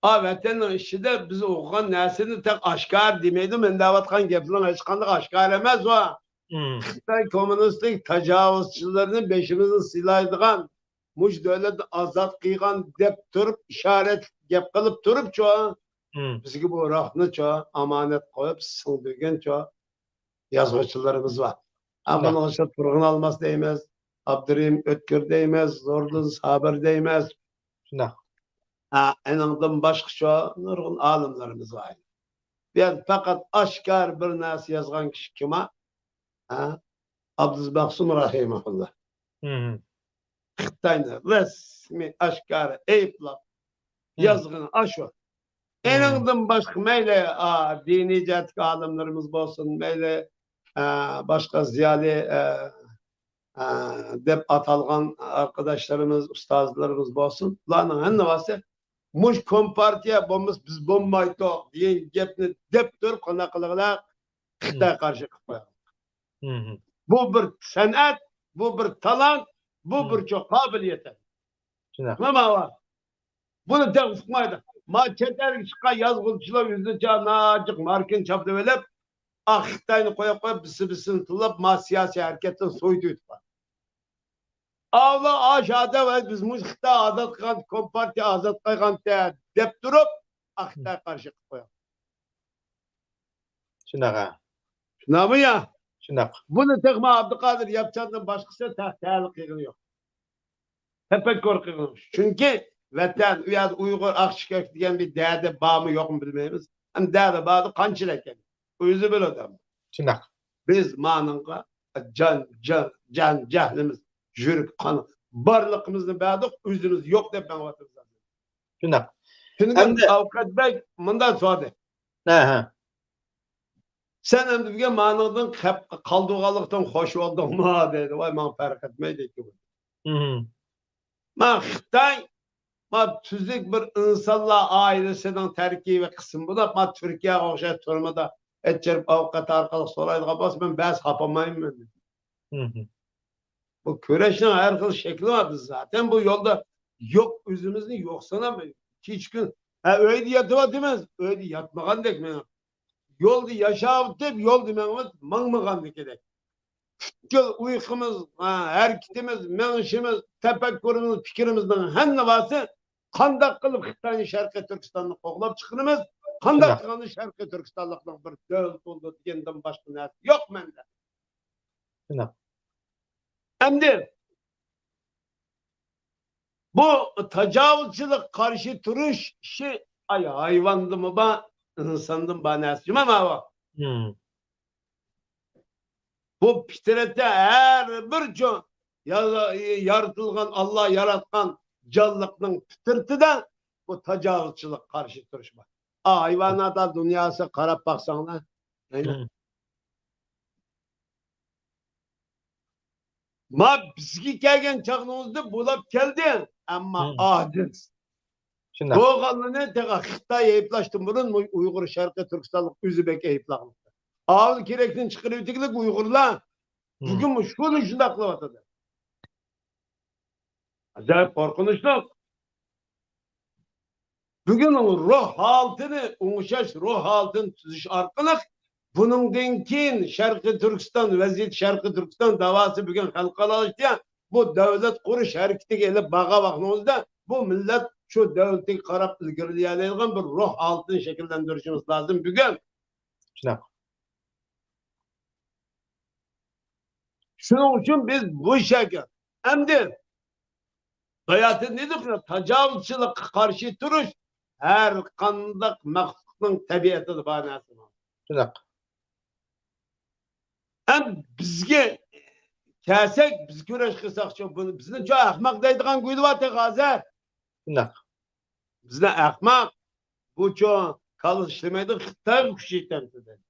ئا، ۋەتەننىڭ ئىچىدە بىز ئوقۇغان نەرسىنى تېخى ئاشكارا دېمەيدۇ. مەن دەۋاتقان گەپنىڭ ھېچقانداق ئاشكارا ئەمەس ئۇ. مم. خىتاي كوممۇنىستىك تاجاۋۇزچىلىرىنى بېشىمىزنى سىلايدىغان، مۇشۇ دۆلەتنى ئازاد قىلغان دەپ تۇرۇپ، ئىشارەتلىك گەپ قىلىپ تۇرۇپچۇ، مم. بىزگە بۇ روھنىچۇ ئامانەت قويۇپ سىڭدۈرگەنچۇ يازغۇچىلىرىمىز بار. ھە، شۇنداق. بۇنىڭ ئىچىدە تۇرغۇن ئالماس دەيمىز، ئابدۇرېھىم ئۆتكۈر دەيمىز، زوردۇن سابىر دەيمىز. شۇنداق. ھە، ئېنىڭدىن باشقىچۇ نۇرغۇن ئالىملىرىمىز بار. بۇ يەردە پەقەت ئاشكارا بىر نەرسە يازغان كىشى كىم؟ ھە؟ ئابدۇزى مەخسۇم رەھىمەھۇللا. مم. خىتاينى رەسمىي ئاشكارا ئەيىبلەپ مم. يازغىنى ئاشۇ. مم. ئېنىڭدىن باشقا مەيلى، ئا، دىنىي جەھەتتىكى ئالىملىرىمىز بولسۇن، مەيلى، ئا، باشقا زىيالىي، ئا، ئا، دەپ ئاتالغان ئارقىداشلىرىمىز، ئۇستازلىرىمىز بولسۇن، بۇلارنىڭ ھەممىسى مۇشۇ كومپارتىيە بولمىسا بىز بولمايتتۇق دېگەن گەپنى دەپ تۇرۇپ قانداق قىلغىلى خىتاي قارشى قىلىپ قويغان. مم. بۇ بىر سەنئەت، بۇ بىر تالانت، بۇ مم. بىر چوڭ قابىلىيەت. شۇنداق. مانا بۇنى تېخى ئۇقمايدۇ. ما چەت ئەلگە چىققان يازغۇچىلار ئۆزىچە ناجىق ماركىنى چاپلىۋېلىپ، ئا، خىتاينى قويۇپ قويۇپ، بىسسىدىن تىللاپ، ما سىياسىي ھەرىكەتتىن سويۇتۇۋېتىپتۇ. ئاۋۇلا ئاشۇ ئادەم، ۋاي، بىز مۇشۇ خىتاي ئازاد قىلغان، كومپارتىيە ئازاد قىلغانتى دەپ تۇرۇپ، ئا، خىتاي قارشى قىلىپ قويغان. شۇنداق، ھە. شۇنداقمۇ يا؟ شۇنداق. بۇنى تېخىمۇ ئابدۇقادىر ياپچاندىن باشقىسى تە-، تەلىق قىلغىنى يوق. تەپەككۇر قىلغىنى يوق. چۈنكى ۋەتەن، ئۇ يەردە ئۇيغۇر، ئاقچېكەك دېگەن بىر دەدە بارمۇ يوقمۇ بىلمەيمىز. ھەم دەدە باردا قانچىلىك ئىكەن. ئۆزى بىلىدۇ. شۇنداق. بىز مانىڭغا جان، جان، جان، جەھلىمىز، يۈرەك، قان، بارلىقىمىزنى بەردۇق، ئۆزىمىز يوق دەپ مېڭىۋاتىمىز. شۇنداق. شۇنىڭ ئۈچۈن ئەمدى ئاۋقەت بەگ مۇنداق سورىدى. ھە، ھە. سەن ئەمدى بۈگۈن مانىڭدىن قەپ-، قالدۇرغانلىقتىن خوش بولدۇڭمۇ؟ دەيدۇ. ۋاي، ماڭا پەرق ئەتمەيدۇ ئىككى. مم. ما خىتاي، ما تۈزۈك بىر ئىنسانلار ئائىلىسىنىڭ تەركىبىي قىسمى بولۇپ، ما تۈركىيەگە ئوخشاش تۈرمىدە ئەت چىرىپ ئاۋقەت ئارقىلىق سورايدىغان بولسا، مەن بەزى خاپىمايمەن. مم. بۇ كۈرەشنىڭ ھەر خىل شەكلى بار. بىز زاتەن بۇ يولدا يوق، ئۆزىمىزنى يوق ساناپ، كېچە كۈن، ھە، ئۆيدە ياتىۋاتىمىز، ئۆيدە ياتمىغاندەك مېڭىپ، يولدا ياشاۋېتىپ، يولدا مېڭىپ، ماڭمىغاندىكىدەك. پۈتكۈل ئۇيقۇمىز، ھە، ھەرىكىتىمىز، مېڭىشىمىز، تەپەككۇرىمىز، پىكرىمىزنىڭ ھەممىسى قانداق قىلىپ خىتاينى شەرقىي تۈركىستاننى قوغلاپ چىقىرىمىز، قانداق شۇنداق. قىلغاندا شەرقىي تۈركىستانلىقنىڭ بىر دۆلىتى بولىدۇ دېگەندىن باشقا نەرسە يوق مەندە. شۇنداق. ئەمدى بۇ تاجاۋۇزچىلىق قارشى تۇرۇش ئىشى، ئاي، ھايۋاندىمۇ بار، ئىنساندىمۇ بار نەرسە جۇما ماۋۇ. مم. بۇ پىترەتتە ھەر بىر جۇ-، يا-، يارىتىلغان، ئاللا ياراتقان جانلىقنىڭ پىترىتىدە بۇ تاجاۋۇزچىلىق قارشى تۇرۇش بار. ئا، ھايۋانات دۇنياسىغا قاراپ باقساڭلار. مم. ما بىزگە كەلگەن چاغنىڭىزدا بۇلاپ كەلدى، ئەمما مم. ئاجىز. شۇنداق. بولغانلىرىنى تېخى خىتاي ئەيىبلاشتىن بۇرۇن ئۇيغۇر شەرقىي تۈركىستانلىق ئۆزى بەك ئەيىبلەنمەكتە. ئاۋۇ كېرەكتىن چىقىرىۋېتىگلىك ئۇيغۇرلار مم. بۈگۈن شۇنى شۇنداق قىلىۋاتىدۇ. ئاجايىپ قورقۇنچلۇق. بۈگۈن روھ ھالىتىنى ئوڭشاش، روھ ھالىتىنى تۈزۈش ئارقىلىق بۇنىڭدىن كېيىن شەرقىي تۈركىستان ۋەزىيىتى، شەرقىي تۈركىستان داۋاسى بۈگۈن خەلقئارالاشتى. بۇ دەۋلەت قۇرۇش ھەرىكىتىگە ئېلىپ بارغان ۋاقتىڭىزدا بۇ مىللەت شۇ دەۋلىتىگە قاراپ ئىلگىرىلىيەلەيدىغان بىر روھ ھالىتىنى شەكىللەندۈرۈشىمىز لازىم بۈگۈن. شۇنداق. شۇنىڭ ئۈچۈن بىز بۇ ئىشەركە ئەمدى باياتىن دېدۇق، تاجاۋۇزچىلىققا قارشى تۇرۇش ھەر قانداق مەخلۇقنىڭ تەبىئەتىدە بار نەرسە. شۇنداق. ئەمدى بىزگە كەلسەك، بىز كۈرەش قىلساقچۇ، بۇنى، بىزنىچۇ ئەخمەق دەيدىغان گۇيلى بار تېخى ھازىر. شۇنداق. بىزنى ئەخمەق، بۇچۇ كاللىسى ئىشلىمەيدۇ، خىتايغا كۈچ يېتەمتى دەيدۇ.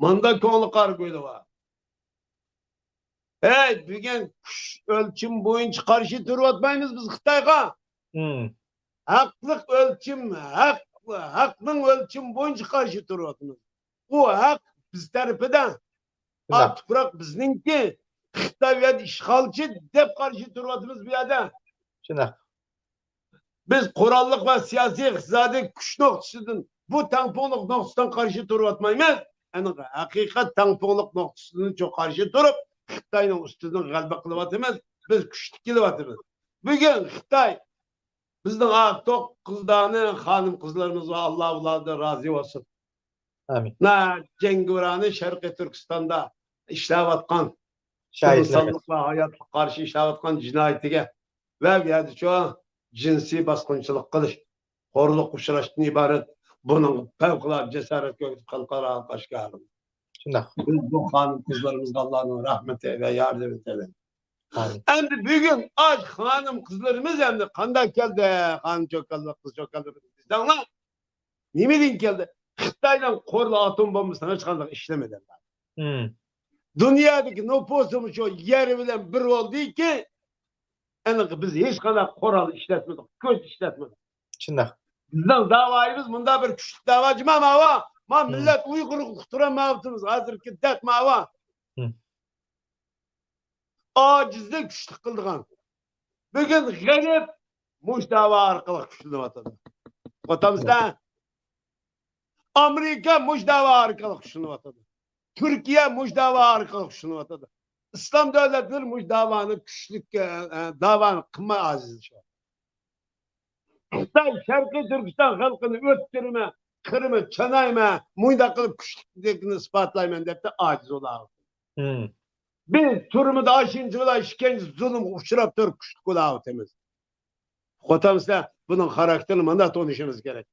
ماندا كۆڭلى قارا گۇيلى بار. ھەي، بۈگۈن كۈچ ئۆلچىمى بويىچە قارشى تۇرۇۋاتمايمىز بىز خىتايغا. ھەقلىق ئۆلچىم، ھەق، ھەقنىڭ ئۆلچىمى بويىچە قارشى تۇرۇۋاتىمىز. ئۇ ھەق بىز تەرىپىدە. ئا تۇپراق بىزنىڭكى، خىتاي بۇ يەردە ئىشغالچى دەپ قارشى تۇرۇۋاتىمىز بۇ يەردە. شۇنداق. بىز قوراللىق ۋە سىياسىي، ئىقتىسادىي كۈچ نۇقتىسىدىن، بۇ تەڭپۇڭلۇق نۇقتىسىدىن قارشى تۇرۇۋاتمايمىز. ئەنە ھەقىقەت تەڭپۇڭلۇق نۇقتىسىدىن چوڭ قارشى تۇرۇپ، خىتاينىڭ ئۈستىدىن غەلىبە قىلىۋاتىمىز. بىز كۈچلۈك كېلىۋاتىمىز. بۈگۈن خىتاي بىزنىڭ، ئا، توققۇز دانە خانىم قىزلىرىمىز بار، ئاللا ئۇلاردىن رازى بولسۇن. ئامىن. ناھايىتى جەڭگىۋارانە شەرقىي تۈركىستاندا ئىشلەۋاتقان، شاھىتلار. ئىنسانلىققا، ھاياتلىققا قارشى ئىشلەۋاتقان جىنايىتىگە ۋە بۇ يەردىچۇ جىنسىي باسقۇنچىلىق قىلىش، خورلۇققا ئۇچراشتىن ئىبارەت بۇنىڭ پەۋقۇلئاددە جاسارەت كۆرسىتىپ خەلقئارا ئاشكارىلىدى. شۇنداق. بىز بۇ خانىم قىزلىرىمىزغا ئاللانىڭ رەھمىتى ۋە ياردىمى تىلەيمىز. ئامىن. ئەمدى بۈگۈن ئاش خانىم قىزلىرىمىز ئەمدى قانداق كەلدى؟ خانىم چوكانلار، قىز چوكانلىرىمىز دېسەڭلار، نېمىدىن كەلدى؟ خىتاينىڭ قورالى، ئاتوم بومبىسى ھېچقانداق ئىشلىمىدى. دۇنيادىكى نوپۇسىمۇ شۇ يەر بىلەن بىر بولدىكى، ئەنە بىز ھېچقانداق قورال ئىشلەتمىدۇق، كۈچ ئىشلەتمىدۇق. شۇنداق. بىزنىڭ داۋايىمىز مۇنداق بىر كۈچلۈك داۋاجىما ماۋا. ما مىللەت ئۇيغۇرغا ئۇقتۇرالمايۋاتىمىز ھازىرقى دەرد ماۋا. ئاجىزنى كۈچلۈك قىلىدىغان. بۈگۈن غەرب مۇشۇ داۋا ئارقىلىق كۈچلىنىۋاتىدۇ. ئۇقۇۋاتامسىلەر؟ ئامېرىكا مۇشۇ داۋا ئارقىلىق كۈچلىنىۋاتىدۇ. تۈركىيە مۇشۇ داۋا ئارقىلىق كۈچلىنىۋاتىدۇ. ئىسلام دۆلەتلىرى مۇشۇ داۋانى كۈچلۈك، ئە، ئە، داۋانى قىلماي ئاجىزلىشىۋاتىدۇ. خىتاي شەرقىي تۈركىستان خەلقىنى ئۆلتۈرىمەن، قىرىمەن، چانايمەن، مۇنداق قىلىپ كۈچلۈكلۈكنى ئىسپاتلايمەن دەپتۇ، ئاجىز بولاۋاتىدۇ. بىز تۈرمىدە ئاشۇنچە بىلەن ئىشكەنجە، زۇلۇمغا ئۇچراپ تۇرۇپ كۈچلۈك بولاۋاتىمىز. ئۇقۇۋاتامسىلەر؟ بۇنىڭ خاراكتېرىنى مانا تونۇشىمىز كېرەك.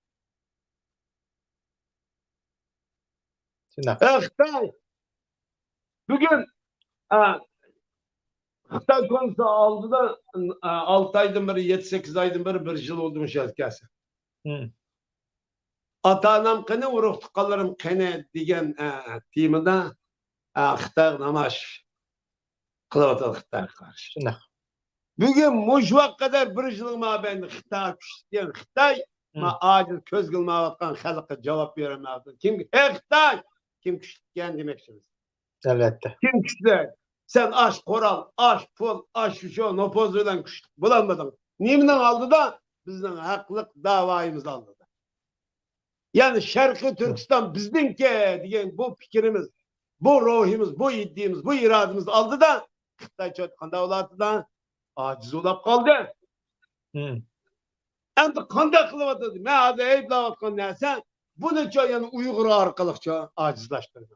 شۇنداق. ئە، خىتاي بۈگۈن، ئە، خىتاي كونسۇلى ئالدىدا، ئە، ئالتە ئايدىن بېرى، يەتتە، سەككىز ئايدىن بېرى بىر يىل بولدى مۇشۇ يەرگە كەلسە. ئاتا-ئانام قېنى، ئۇرۇق-تۇغقانلىرىم قېنى دېگەن، ئە، تېمىدا، ئە، خىتايغا نامايىش قىلىۋاتىدۇ خىتايغا قارشى. شۇنداق. بۈگۈن مۇشۇ ۋاقىتقا قەدەر بىر يىلنىڭ مابەينىدە خىتاي كۈچلۈك دېگەن خىتاي، ما ئاجىز كۆزگە ئىلمايۋاتقان خەلققە جاۋاب بېرەلمەيۋاتىدۇ. كىم، ئەي خىتاي، كىم كۈچلۈككەن دېمەكچىمىز. ئەلۋەتتە. كىم كۈچلۈك؟ سەن ئاش قورال، ئاش پۇل، ئاش شۇ نوپۇز بىلەن كۈچلۈك بولالمىدىڭ. نېمىنىڭ ئالدىدا؟ بىزنىڭ ھەقلىق داۋايىمىز ئالدىدا. يەنى شەرقىي تۈركىستان بىزنىڭكى دېگەن بۇ پىكرىمىز، بۇ روھىمىز، بۇ ئىدىيىمىز، بۇ ئىرادىمىز ئالدىدا خىتاي چوت قانداق بولۇۋاتىدۇ؟ ئاجىز بولاپ قالدى. ئەمدى قانداق قىلىۋاتىدۇ؟ مەن ھازىر ئەيىبلەۋاتقان نەرسە، بۇنىچۇ يەنە ئۇيغۇر ئارقىلىقچۇ ئاجىزلاشتۇرىدۇ.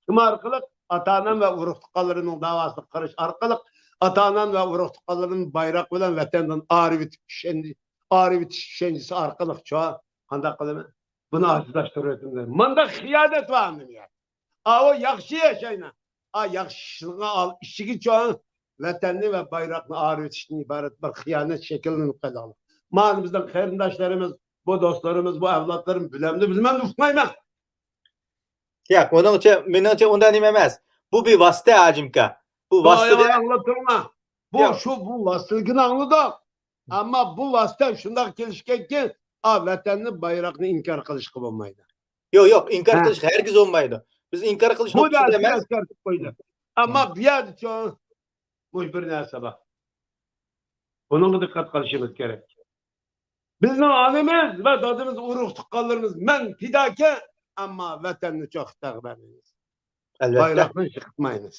كىم ئارقىلىق؟ ئاتا-ئانام ۋە ئۇرۇق-تۇغقانلىرىمنىڭ داۋاسىغا قارشى ئارقىلىق، ئاتا-ئانام ۋە ئۇرۇق-تۇغقانلىرىمنى بايراق بىلەن ۋەتەندىن ئايرىۋېتىش چۈشەنچە-، ئايرىۋېتىش چۈشەنچىسى ئارقىلىقچۇ قانداق قىلىمەن؟ بۇنى ئاجىزلاشتۇرۇۋېتىمەن. مانداق خىيانەت بار نېمە يەر؟ ئاۋۇ ياخشى ياشاينا. ئا، ياخشى ئىشىڭنى ئال ئىچىگىچۇ ۋەتەننى ۋە بايراقنى ئايرىۋېتىشتىن ئىبارەت بىر خىيانەت شەكىللىنىپ قالدى. مانا بىزنىڭ قېرىنداشلىرىمىز، بۇ دوستلىرىمىز، بۇ ئەۋلادلىرىمىز بىلەمدۇ، بىلمەمدۇ ئۇقمايمەن. ياق، ئۇنىڭچە، مېنىڭچە ئۇنداق نېمە ئەمەس. بۇ بىر ۋاسىتە، ھاجىمكا. بۇ ۋاسىتە دە-، ئاڭلاپ تۇرۇڭلار. بۇ، ياق. شۇ، بۇ ۋاسىتىلىكىنى ئاڭلىدۇق. ئەمما بۇ ۋاسىتە شۇنداق كېلىشكەنكى، ئا، ۋەتەننى، بايراقنى ئىنكار قىلىشقا بولمايدۇ. يوق، يوق، ئىنكار قىلىش ھەرگىز بولمايدۇ. بىز ئىنكار قىلىشنى بۇ نەرسىنى ئەسكەرتىپ قويدى. ئەمما بۇ يەردىچۇ مۇشۇ بىر نەرسە بار. بۇنىڭغا دىققەت قىلىشىمىز كېرەك. بىزنىڭ ئانىمىز ۋە دادىمىز، ئۇرۇق-تۇغقانلىرىمىز، مەن پىداكار، ئەمما ۋەتەننىچۇ خىتايغا بەرمەيمىز. ئەلۋەتتە. بايراقنى يىقىتمايمىز.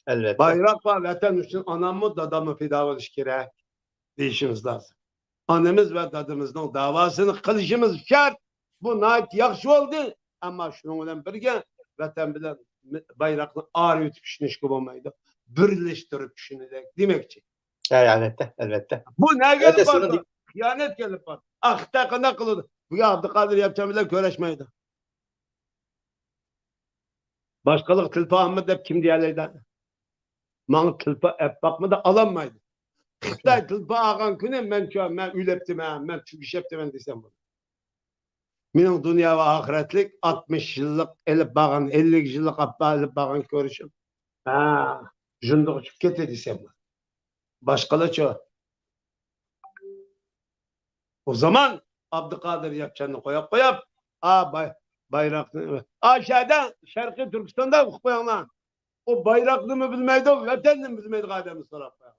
ئەلۋەتتە. بايراق ۋە ۋەتەن ئۈچۈن ئاناممۇ، داداممۇ پىدا بولۇشى كېرەك دېيىشىمىز لازىم. ئانىمىز ۋە دادىمىزنىڭ داۋاسىنى قىلىشىمىز شەرت. بۇ ناھايىتى ياخشى بولدى. ئەمما شۇنىڭ بىلەن بىرگە ۋەتەن بىلەن بايراقنى ئايرىۋېتىپ ئىشلىنىشكە بولمايدۇ. بىرلەشتۈرۈپ چۈشىنىلىك دېمەكچى. ھە، ئەلۋەتتە، ئەلۋەتتە. بۇ نەگە ئەلۋەتتە، ئېلىپ بارىدۇ؟ خىيانەتكە ئېلىپ بارىدۇ. ئا، خىتاي قانداق قىلىدۇ؟ بۇ ئابدۇقادىر ياپچان بىلەن كۆرۈشمەيدۇ. باشقىلىق تىلپا ئالمىدى دەپ كىم دېيەلەيدۇ؟ ماڭا تىلپا ئەپ باقمىدى، ئالالمايدۇ. خىتاي تىلپا ئالغان كۈنى مەنچۇ، مەن ئۆلۈپتىمەن، مەن تۈگىشىپتىمەن دېسەم بولىدۇ. مېنىڭ دۇنيا ۋە ئاخىرەتلىك ئاتمىش يىللىق ئېلىپ بارغان، ئەللىك يىللىق ئاپپا ئېلىپ بارغان كۆرۈشۈم. ھە، جۇندىغا چۈشۈپ كېتە دېسەم. باشقىلارچۇ؟ ئۇ زامان ئابدۇقادىر ياپچاننى قويۇپ قويۇپ، ئا، باي-، بايراقنى، ئا، شەدە شەرقىي تۈركىستاندا ئوقۇپ قويۇڭلار. ئۇ بايراقنىمۇ بىلمەيدۇ، ۋەتەننىمۇ بىلمەيدىغان ئادەمنى سوراپ قويۇڭ.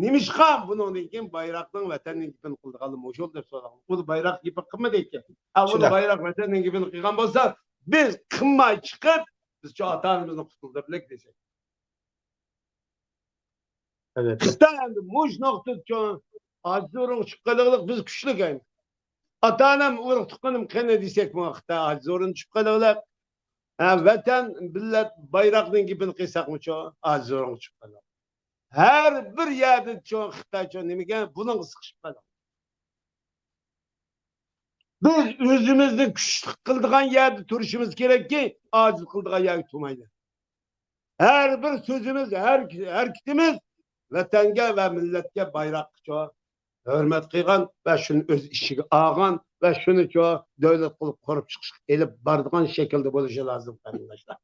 نېمىشقا بۇنىڭدىن كېيىن بايراقنىڭ، ۋەتەننىڭ گېپىنى قىلىدىغانلار مۇشۇ دەپ سوراڭ. ئۇ بايراق گېپى قىلمىدى ئىكەن. ئا، ئۇ شۇنداق. بايراق ۋەتەننىڭ گېپىنى قىلغان بولسا، بىز قىلماي چىقىپ، بىز شۇ ئاتا-ئانىمىزنى قۇتۇلدۇرۇپ دېسەك. ئەلۋەتتە. خىتاي ئەمدى مۇشۇ نۇقتىدا چوڭ ئاجىز ئورۇنغا چۈشۈپ قېلىغلىق، بىز كۈچلۈك ئەمدى. ئاتا-ئانام، ئۇرۇق-تۇغقىنىم قېنى دېسەكمۇ، خىتاي ئاجىز ئورۇنغا چۈشۈپ قېلىغلىق. ھە، ۋەتەن، مىللەت، بايراقنىڭ گېپىنى قىلساقمۇچۇ، ئاجىز ئورۇنغا چۈشۈپ قېلىغلىق. ھەر بىر يەردە چوڭ خىتايچۇ نېمىگە، بۇنىڭغا سىقىشىپ قېلىغلىق. بىز ئۆزىمىزنى كۈچلۈك قىلىدىغان يەردە تۇرۇشىمىز كېرەككى، ئاجىز قىلىدىغان يەرگە تۇرمايلى. ھەر بىر سۆزىمىز، ھەر ھەرىكىتىمىز ۋەتەنگە ۋە مىللەتكە، بايراققىچۇ ھۆرمەت قىلغان ۋە شۇنى ئۆز ئىچىگە ئالغان ۋە شۇنىچۇ دۆلەت قىلىپ قۇرۇپ چىقىشقا ئېلىپ بارىدىغان شەكىلدە بولۇشى لازىم، قېرىنداشلار.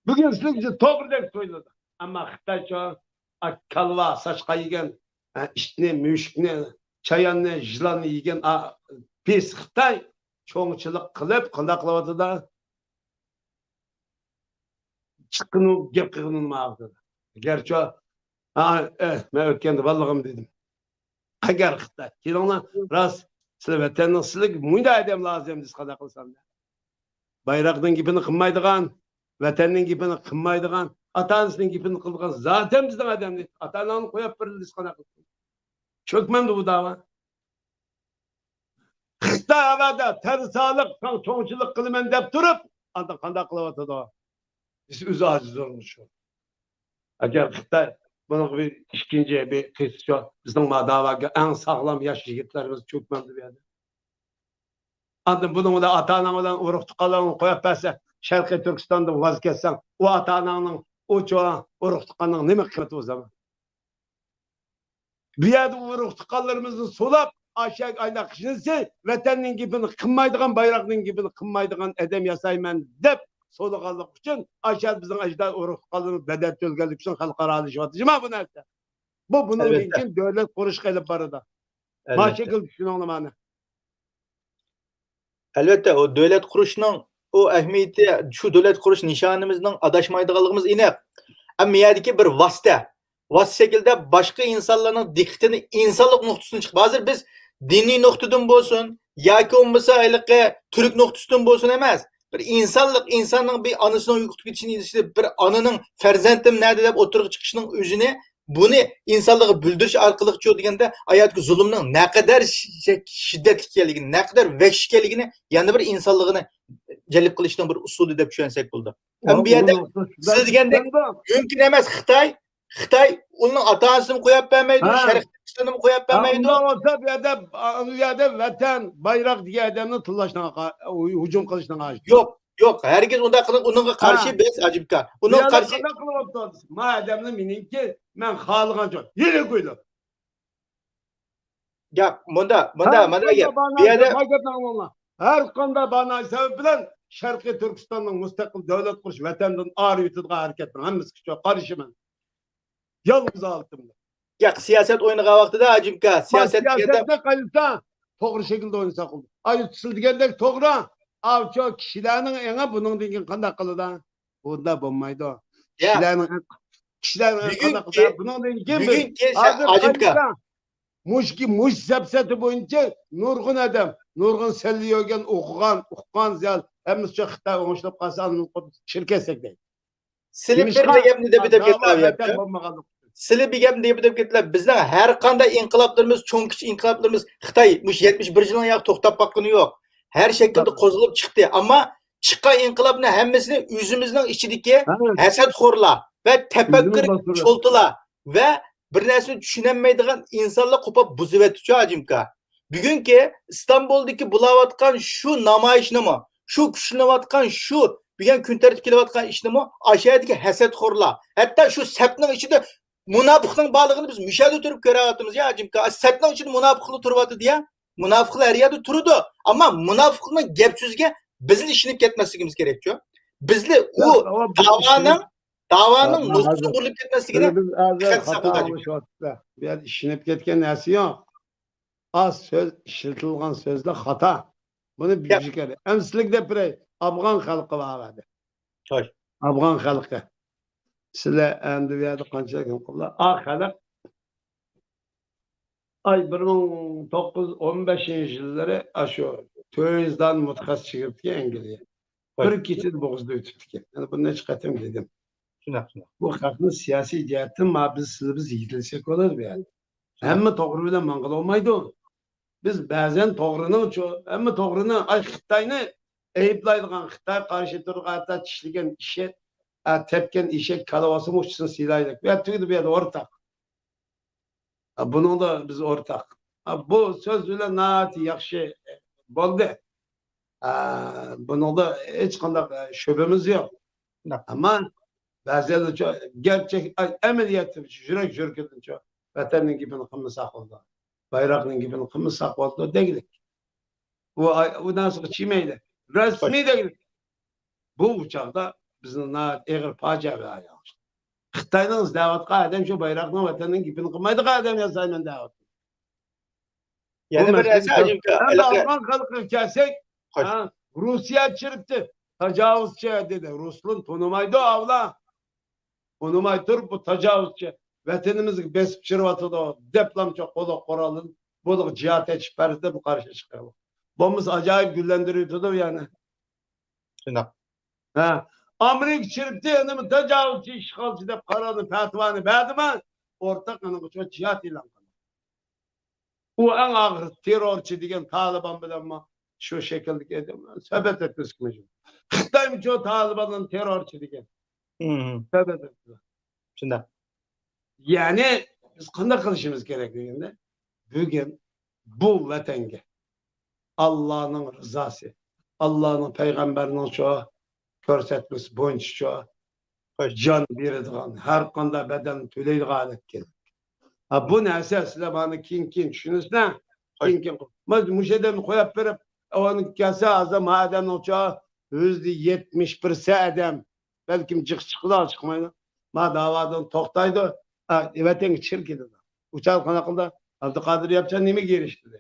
بۈگۈن سىزگە توغرىدەك سۆيلىدى. ئەمما خىتايچۇ، ئا، كالۋا، ساچقا يېگەن، ئا، ئىتنى، مۈشۈكنى، چاياننى، يىلاننى يېگەن، ئا، پىس خىتاي چوڭچىلىق قىلىپ، قانداق قىلىۋاتىدۇ؟ چىققىنۇ گەپ قىلغىنىمۇ ئاغزىدا. گەرچە، ھا، ئە، مەن ئۆتكەندە بالىلىقىم دېدىم. ئەگەر خىتاي، كېلىڭلار، راست، سىلەر ۋەتەننىڭ، سىلەرگە مۇنداق ئادەم لازىم دېسە قانداق قىلسام؟ بايراقنىڭ گېپىنى قىلمايدىغان، ۋەتەننىڭ گېپىنى قىلمايدىغان، ئاتا-ئانىسىنىڭ گېپىنى قىلىدىغان زادى بىزنىڭ ئادەم دېدى. ئاتا-ئاناڭنى قويۇپ بېرىل دېسە قانداق قىلسام؟ چۆكمەمدۇ بۇ داۋا؟ خىتاي ئەۋەدە تەرسالىق، ساڭا چوڭچىلىق قىلىمەن دەپ تۇرۇپ، ئاندىن قانداق قىلىۋاتىدۇ؟ بىز ئۆزى ئاجىز ئورۇنلىشىۋاتىدۇ. ئەگەر خىتاي بۇنىڭغا بىر ئىككىنچى بىر قىسچە، بىزنىڭ ما داۋاگە ئەڭ ساغلام ياش يىگىتلىرىمىز چۆكمەمدۇ بۇ يەردە؟ ئاندىن بۇنىڭ بىلەن ئاتا-ئاناڭ بىلەن ئۇرۇق-تۇغقانلىرىڭنى قويۇپ بەرسە، شەرقىي تۈركىستاندىن ۋاز كەتسەڭ، ئۇ ئاتا-ئاناڭنىڭ، ئۇ چوڭ ئۇرۇق-تۇغقاننىڭ نېمە قىممىتى ئۇ زامان؟ بۇ يەردە ئۇرۇق-تۇغقانلىرىمىزنى سولاپ، ئاشۇ ئايلاق قىشنىسى ۋەتەننىڭ گېپىنى قىلمايدىغان، بايراقنىڭ گېپىنى قىلمايدىغان ئادەم ياسايمەن دەپ سولىغانلىقى ئۈچۈن، ئاشۇ بىزنىڭ ئەجداد ئۇرۇق-تۇغقانلىرىمىز بەدەل تۆلىگەنلىكى ئۈچۈن خەلقئارالىشىۋاتىدۇ جۇما بۇ نەرسە. بۇ بۇنىڭدىن ئەلۋەتتە. كېيىن دۆلەت قۇرۇشقا ئېلىپ بارىدۇ. ما ئەلۋەتتە. شەكىلدە چۈشىنىڭلار مانا. ئەلۋەتتە، ئۇ دۆلەت قۇرۇشنىڭ ئۇ ئەھمىيىتى، شۇ دۆلەت قۇرۇش نىشانىمىزنىڭ ئاداشمايدىغانلىقىمىز ئېنىق. ئەمما يەردىكى بىر ۋاسىتە، ۋاسىتە شەكلىدە باشقا ئىنسانلارنىڭ دىققىتىنى ئىنسانلىق نۇقتىسىدىن چىقىپ، ھازىر بىز دىنىي نۇقتىدىن بولسۇن ياكى بولمىسا ھېلىقى تۈرك نۇقتىسىدىن بولسۇن ئەمەس، بىر ئىنسانلىق، ئىنساننىڭ بىر ئانىسىنىڭ يوقىتىپ كېتىشىنى، بىر ئانىنىڭ پەرزەنتىم نەدە دەپ ئوتتۇرىغا چىقىشىنىڭ ئۆزىنى بۇنى ئىنسانلارغا بىلدۈرۈش ئارقىلىقچۇ دېگەندە، ھاياتتىكى زۇلۇمنىڭ نەقەدەر شىددەتلىك ئىكەنلىكىنى، نەقەدەر ۋەھشىي ئىكەنلىكىنى يەنە بىر ئىنسانلىقىنى جەلپ قىلىشنىڭ بىر ئۇسۇلى دەپ چۈشەنسەك بولىدۇ. ھەم بۇ يەردە سىز دېگەندەك مۇمكىن ئەمەس، خىتاي، خىتاي ئۇنىڭ ئاتا-ئانىسىنىمۇ قويۇپ بەرمەيدۇ، ھە. شەرقىي تۈركىستاننىمۇ قويۇپ بەرمەيدۇ. ئۇنداق بولسا بۇ يەردە، بۇ يەردە ۋەتەن، بايراق دېگەن ئادەمنى تىللاشنىڭ، ھۇجۇم قىلىشنىڭ ھاجىتى يوق. يوق، ھەرگىز ئۇنداق قىلىپ، ئۇنىڭغا قارشى ھە. بىز، ئاجىمكا. ئۇنىڭغا قارشى قانداق قىلىۋاپتۇ؟ ما ئادەمنى مېنىڭكى، مەن خالىغانچە يېرى قويدۇم. گەپ مۇندا، مۇندا، مانا گەپ. بۇ يەردە ھەر قانداق باناي سەۋەب بىلەن شەرقىي تۈركىستاننىڭ مۇستەقىل دۆلەت قۇرۇش، ۋەتەندىن ئايرىۋېتىدىغان ھەرىكەتنىڭ ھەممىسىگە قارشىمەن. يالغۇز ھالىتىمدە. ياق، سىياسەت ئوينىغان ۋاقتىدا، ئاجىمكا، سىياسەت دېگەندە سىياسەتنى قايسا توغرا شەكىلدە ئوينىساق بولىدۇ. ئايۇ سىز دېگەندەك توغرا. ئاۋۇ كىشىلەرنىڭ ئېڭى بۇنىڭدىن كېيىن قانداق قىلىدۇ؟ بۇنداق بولمايدۇ. ياق. كىشىلەرنىڭ ئېڭى، كىشىلەرنىڭ ئېڭى قانداق قىلىدۇ؟ بۇنىڭدىن كېيىن بىز بۈگۈنكى ھازىر ئاجىمكا. قايسا مۇشكى، مۇش سەپسەتى بويىچە نۇرغۇن ئادەم، نۇرغۇن سەللە يۆگەن، ئوقۇغان، ئۇققان زىيالىي، ھەممىسى خىتاي ئوڭشىلىپ قالسا، ئاندىن قورقۇپ چىركەسەك دەيدۇ. سىلى بىر گەپنى دەپ كېتىلە بۇ يەردە. سىلى بىر گەپنى دەپ كېتىلە. بىزنىڭ ھەر قانداق ئىنقىلابلىرىمىز، چوڭ كىچىك ئىنقىلابلىرىمىز خىتاي مۇشۇ يەتمىش بىر يىلنىڭ ياقى توختاپ باققىنى يوق. ھەر شەكىلدە قوزغىلىپ چىقتى. ئەمما چىققان ئىنقىلابنى ھەممىسىنى ئۆزىمىزنىڭ ئىچىدىكى ھەسەتخورلار ۋە تەپەككۇر چولتىلار ۋە بىر نەرسىنى چۈشىنەلمەيدىغان ئىنسانلار قوپاپ بۇزۇۋەتتىچۇ، ئاجىمكا. بۈگۈنكى ئىستانبۇلدىكى بولاۋاتقان شۇ نامايىشنىمۇ، شۇ كۈچلىنىۋاتقان، شۇ بۈگۈن كۈن تەرتىپكە كېلىۋاتقان ئىشنىمۇ ئاشۇ يەردىكى ھەسەتخورلار، ھەتتا شۇ سەپنىڭ ئىچىدە مۇناپىقنىڭ بارلىقىنى بىز مۇشۇ يەردە تۇرۇپ كۆرۈۋاتىمىز يا، ئاجىمكا. سەپنىڭ ئىچىدە مۇناپىقلار تۇرۇۋاتىدۇ يا. مۇناپىقلار ھەر يەردە تۇرىدۇ. ئەمما مۇناپىقنىڭ گەپ سۆزىگە بىزلا ئىشىنىپ كەتمەسلىكىمىز كېرەكچۇ. بىزلا ئۇ داۋانىڭ داۋانىڭ نۇقسىزغا بۇرۇلۇپ كەتمەسلىكىنى دىققەت ساقلىدۇق. بۇ يەردە ئىشلىنىپ كەتكەن نەرسە يوق. ئاز سۆز، ئىشلىتىلغان سۆزلەر خاتا. بۇنى بىلىش كېرەك. ئەمدى سىلەرگە دەپ بېرەي. ئافغان خەلقى بار ئەدە. ئافغان خەلقى. سىلەر ئەمدى بۇ يەردە قانچىلىك قىلدىلار؟ ئا خەلق ئاي بىر مىڭ توققۇز يۈز ئون بەشىنچى يىللىرى ئاشۇ تۆت يۈز دانە مۇتەخەسسىس چىقىرىپتىكەن ئەنگلىيە. بىر كېچىدە بوغۇزدا ئۆتۈپتىكەن. يەنە بۇنى نەچچە قېتىم دېدىم. شۇنداق، شۇنداق. بۇ خەقنى سىياسىي جەھەتتىن ما بىز سىلى بىز يېتىلسەك بولىدۇ بۇ يەردە. ھەممە توغرا بىلەن ماڭغىلى بولمايدۇ. بىز بەزەن توغرىنىڭ، ھەممە توغرىنى، ئاي، خىتاينى ئەيىبلەيدىغان، خىتاي قارشى تۇرغان، ھەتتا چىشلىگەن ئىشەك، ئە، تەپكەن ئىشەك كالۋاسىمۇ ئۇچىسىنى سىلايلى. بۇ يەر تۈگىدى، بۇ يەردە ئورتاق. ئە، بۇنىڭدا بىز ئورتاق. ئە، بۇ سۆز بىلەن ناھايىتى ياخشى بولدى. ئە، بۇنىڭدا ھېچقانداق، ئە، شۈبھىمىز يوق. ئەمما بەزىلەرچۇ، گەرچە، ئە، ئەمەلىيەتتە يۈرەك يۈرىكىدىنچۇ ۋەتەننىڭ گېپىنى قىلمىساق بولىدۇ. بايراقنىڭ گېپىنى قىلمىساق بولىدۇ دەگلىك. ئۇ، ئۇ نەرسىگە چىمەيلى. رەسمىي دەگلىك. بۇ چاغدا بىزنىڭ ناھايىتى ئېغىر پاجىئە بىلەن ئايلانغان. خىتاينىڭ دەۋاتقان ئادەم شۇ بايراقنىڭ، ۋەتەننىڭ گېپىنى قىلمايدىغان ئادەم ياسايمەن دەۋاتىدۇ. يەنە بىر نەرسە، ئەمدى ئافغان خەلقىگە كەلسەك، ھە، روسىيە چىرىپتۇ. تاجاۋۇزچى دېدى. رۇسلىرىنى تونۇمايدۇ ئاۋلا. ئۇنىماي تۇرۇپ، بۇ تاجاۋۇزچى ۋەتىنىمىزگە بېسىپ چىرىۋاتىدۇ دەپلامچۇ قولىغا قورالىنىپ، بۇلىغا جىھاد ئېچىپ بەردى، بۇ قارشى چىقىدۇ. بولمىسا ئاجايىپ گۈللەندۈرۈۋېتىدۇ بۇ يەرنى. شۇنداق. ھە. ئامېرىكا چىرىپتى، ئەنە تاجاۋۇزچى، ئىشغالچى دەپ قارارنى، پەتىۋانى بەردىمۇ، ئورتاق ئېنىڭغا شۇ جىھاد ئېلان قىلدى. ئۇ ئەڭ ئاخىرى تېررورچى دېگەن تالىبان بىلەنمۇ شۇ شەكىلدىكى ئادەم سۆھبەت ئەتمەسكە مەجبۇر. خىتايمۇ شۇ تالىباننى تېررورچى دېگەن. سۆھبەت ئەتتى. شۇنداق. يەنى بىز قانداق قىلىشىمىز كېرەك دېگەندە، بۈگۈن بۇ ۋەتەنگە ئاللانىڭ رىزاسى، ئاللانىڭ، پەيغەمبەرنىڭ شۇ كۆرسەتمىسى بويىچە شۇ جان بېرىدىغان، ھەر قانداق بەدەلنى تۆلەيدىغان ھالەتكە كەلدۇق. ھە، بۇ نەرسە سىلەر مانا كېيىن، كېيىن چۈشىنىسىلەر. كېيىن، كېيىن. مانا مۇشۇ ئادەمنى قويۇپ بېرىپ، ئاۋۋال كەلسە، ھازىر ما ئادەمنىڭچە يۈزدە يەتمىش بىرسى ئادەم، بەلكىم جىق چىقىدۇ، چىقمايدۇ. ما داۋادىن توختايدۇ. ھە، ۋەتەنگە چىر كېلىدۇ. ئۇ چاغ قانداق قىلدى؟ ئابدۇقادىر ياپچان نېمىگە ئېرىشتى؟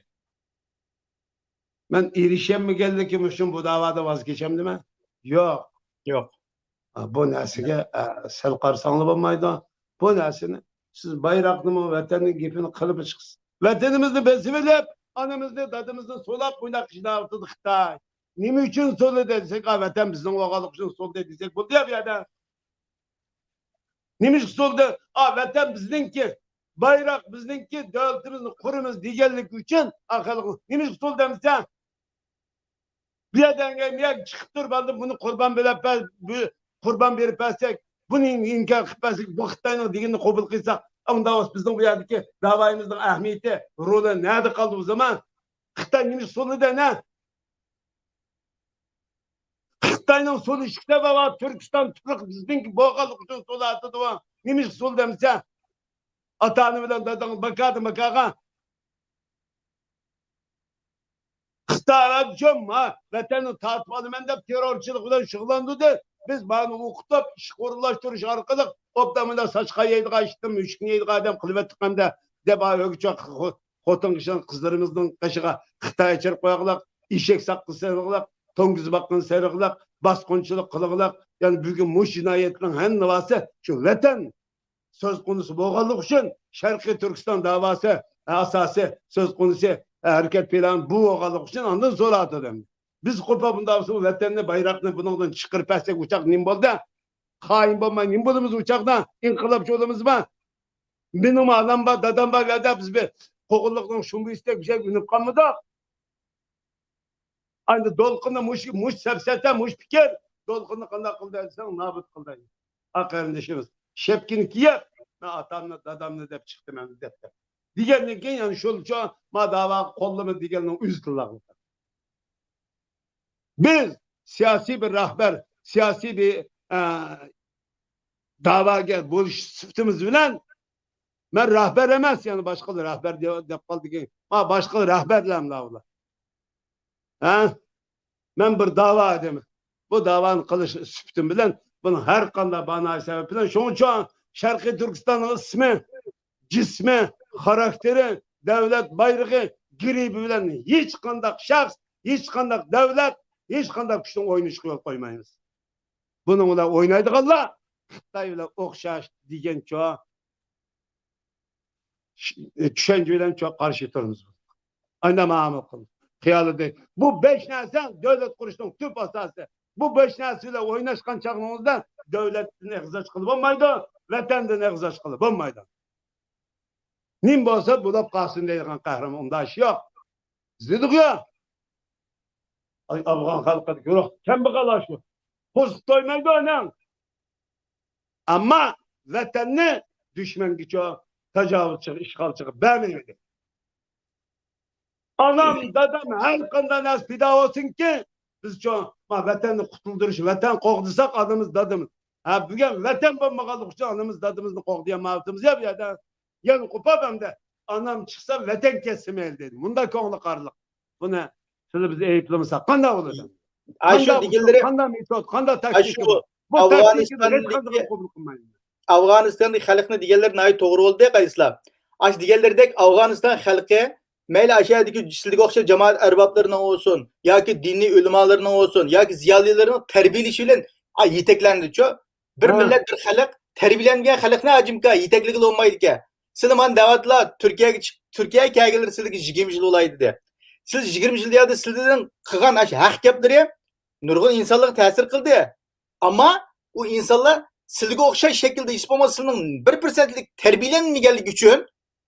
مەن ئېرىشەلمىگەنلىكىم ئۈچۈن بۇ داۋادا ۋاز كېچەمدىمەن؟ يوق. يوق. ئا، بۇ نەرسىگە، ئا، سەل قارىساڭلار بولمايدۇ. بۇ نەرسىنى سىز بايراقنىمۇ، ۋەتەننىڭ گېپىنى قىلىپ چىقىسىز. ۋەتىنىمىزنى بېسىۋېلىپ، ئانىمىزنى، دادىمىزنى سولاپ، بۇنداق ئىشلارنى قىلدى خىتاي. نېمە ئۈچۈن سولىدى دېسەك، ئا، ۋەتەن بىزنىڭ بولغانلىقى ئۈچۈن سولىدى دېسەك بولدى يا بۇ يەردە. نېمىشقا سولىدى؟ ئا، ۋەتەن بىزنىڭكى، بايراق بىزنىڭكى، دۆلىتىمىزنى قۇرىمىز دېگەنلىكى ئۈچۈن، ئا، خەلق نېمىشقا سولىدى دېمىسە، بۇ يەردىن بۇ يەرگە چىقىپ تۇرۇپ، ئاندىن بۇنى قۇربان بېرىپ بەر-، بۇ، قۇربان بېرىپ بەرسەك، بۇنى ئىنكار قىلىپ بەرسەك، بۇ خىتاينىڭ دېگىنىنى قوبۇل قىلساق، ئۇنداق بولسا بىزنىڭ بۇ يەردىكى داۋايىمىزنىڭ ئەھمىيىتى، رولى نەدە قالدى ئۇ زامان؟ خىتاي نېمىشقا سولىدى ئەنە؟ خىتاينىڭ سولىشىشى سەۋەبى تۈركىستان تۈرك بىزنىڭكى بولغانلىقى ئۈچۈن سولىۋاتىدۇ. نېمىشقا سولىدى دېسە، ئاتا-ئانا بىلەن داداڭ باكادىن باكاغا خىتاي شۇ ما ۋەتەننى تارتىپ ئالىمەن دەپ تېررورچىلىق بىلەن شۇغۇللاندۇردى. بىز مانا ئوقۇتۇپ، ئىشقا ئورۇنلاشتۇرۇش ئارقىلىق ئوبدان مۇنداق ساچقا يەيدىغان ئىشتىن مۈشۈكنى يەيدىغان ئادەم قىلىۋەتتۇق ئەمدى دەپ ئۆگىچى خوتۇن-قىزلىرىمىزنىڭ قېشىغا خىتاي ئېچىرىپ قويغۇلۇق، ئېشەك ساققىسى سېلىغۇلۇق، توڭگۇز باققىنى سېلىغۇلۇق، باسقۇنچىلىق قىلغۇلۇق. يەنى بۈگۈن مۇشۇ جىنايەتنىڭ ھەممىسى شۇ ۋەتەن سۆز قونۇسى بولغانلىقى ئۈچۈن، شەرقىي تۈركىستان داۋاسى ئاساسىي سۆز قونۇسى، ھەرىكەت پىلانى بۇ بولغانلىقى ئۈچۈن ئاندىن سوراۋاتىدۇ. بىز قوپال بۇنداق بولسا، ۋەتەننى، بايراقنى بۇنىڭدىن چىقىرىپ بەرسەك، ئۇ چاغ نېمە بولدى؟ خائىن بولماي نېمە بولىمىز ئۇ چاغدا؟ ئىنقىلابچى بولىمىزمۇ؟ مېنىڭمۇ ئانام بار، دادام بار، بۇ يەردە بىز بىر قوغۇنلۇقنىڭ شۇمبىسىدەك بىر شەي ئۈنۈپ قالمىدۇق. ئەمدى دولقۇننى مۇش، مۇش سەپسەتە، مۇش پىكىر دولقۇننى قانداق قىلدى دېسەڭ، نابۇت قىلدى. ئا قېرىندىشىمىز، شەپكىنى كىيىپ، مەن ئاتامنى، دادامنى دەپ چىقتىم ئەمدى دەپتۇ. دېگەندىن كېيىن، يەنى شۇنچە ما داۋاغا قوللىما دېگەننىڭ ئۈزۈلدى. بىز سىياسىي بىر رەھبەر، سىياسىي بىر، ئە، داۋاگەر بولۇش سۈپىتىمىز بىلەن، مەن رەھبەر ئەمەس، يەنى باشقىلار رەھبەر دەپ، دەپ قالدىكىن، ما باشقىلار رەھبەرلەرمۇ ئۇلار. ھە؟ مەن بىر داۋا ئادىمى. بۇ داۋانى قىلىش سۈپىتىم بىلەن بۇنىڭ ھەر قانداق بانايى سەۋەب بىلەن. شۇڭا شەرقىي تۈركىستاننىڭ ئىسمى، جىسمى، خاراكتېرى، دۆلەت بايرىقى، گېربى بىلەن ھېچقانداق شەخس، ھېچقانداق دۆلەت، ھېچقانداق كۈچنىڭ ئوينىشىغا يول قويمايمىز. بۇنىڭ بىلەن ئوينايدىغانلار خىتاي بىلەن ئوخشاش دېگەنچۇ چۈشەنچە بىلەن چوق قارشى تۇرىمىز. ئاينا ماڭا قىل. خىيالىدا بۇ بەش نەرسە دۆلەت قۇرۇشنىڭ تۈپ ئاساسى. بۇ بەش نەرسە بىلەن ئويناشقان چاغىڭىزدا دۆلەتتىن ئېغىز ئاچقىلى بولمايدۇ، ۋەتەندىن ئېغىز ئاچقىلى بولمايدۇ. نېمە بولسا بولاپ قالسۇن دەيدىغان قەھرىمان ئۇنداق ئىش يوق. بىز دېدۇقيا، ئاي، ئافغان خەلقىدىكى روھ كەمبەغەل شۇ. قوزۇق تويمايدۇ ئاناڭ. ئەمما ۋەتەننى دۈشمەنگىچە، تاجاۋۇزچىغا، ئىشغالچىغا بەرمەيدۇ. ئانام، دادام ھەر قانداق نەرسە پىدا بولسۇنكى، بىزچۇ، ما، ۋەتەننى قۇتۇلدۇرۇش، ۋەتەن قوغدىساق ئانىمىز، دادىمىز. ھە، بۈگۈن ۋەتەن بولمىغانلىقى ئۈچۈن ئانىمىز، دادىمىزنى قوغدىيالمايۋاتىمىز يا بۇ يەردە. يەنە قوپاپ ئەمدى ئانام چىقسا ۋەتەن كەتسە مەيلى دەيدۇ. مۇنداق كۆڭلى قارىلىق. بۇنى سىلى بىز ئەيىبلىمىساق قانداق بولىدۇ؟ ئاشۇ قانداق ئۇسۇل، دېگەنلىرى، قانداق مېتود، قانداق تاكتىكا ئاشۇ بار؟ بۇ تاكتىكىنى ھېچقانداق ئافغانىستاندىكى، قوبۇل قىلمايمىز. ئافغانىستاندىكى خەلقنى دېگەنلىرى ناھايىتى توغرا بولدى، قايسىلار؟ ئاشۇ دېگەنلىرىدەك ئافغانىستان خەلقى مەيلى ئاشۇ يەردىكى سىلىگە ئوخشاش جامائەت ئەربابلىرىنىڭ بولسۇن، ياكى دىنىي ئۆلىمالىرىنىڭ بولسۇن، ياكى زىيالىيلىرىنىڭ تەربىيەلىشى بىلەن، ئا، يېتەكلەندىچۇ. بىر ھە. مىللەت، بىر خەلق تەربىيەلەنگەن خەلقنى ھاجىمكا يېتەكلىگىلى بولمايدىكەن. سىلى مانا دەۋاتىلا، تۈركىيەگە چىق-، تۈركىيەگە كەلگەنلىرى سىلىگە يىگىرمە يىل بولاي دېدى. سىز يىگىرمە يىل دېگەندە سىلىنىڭ قىلغان ئاشۇ ھەق گەپلىرى نۇرغۇن ئىنسانلارغا تەسىر قىلدى. ئەمما ئۇ ئىنسانلار سىلىگە ئوخشاش شەكىلدە ھېچ بولمىسا سىلىنىڭ بىر پىرسەنتلىك تەربىيەلەنمىگەنلىكى ئۈچۈن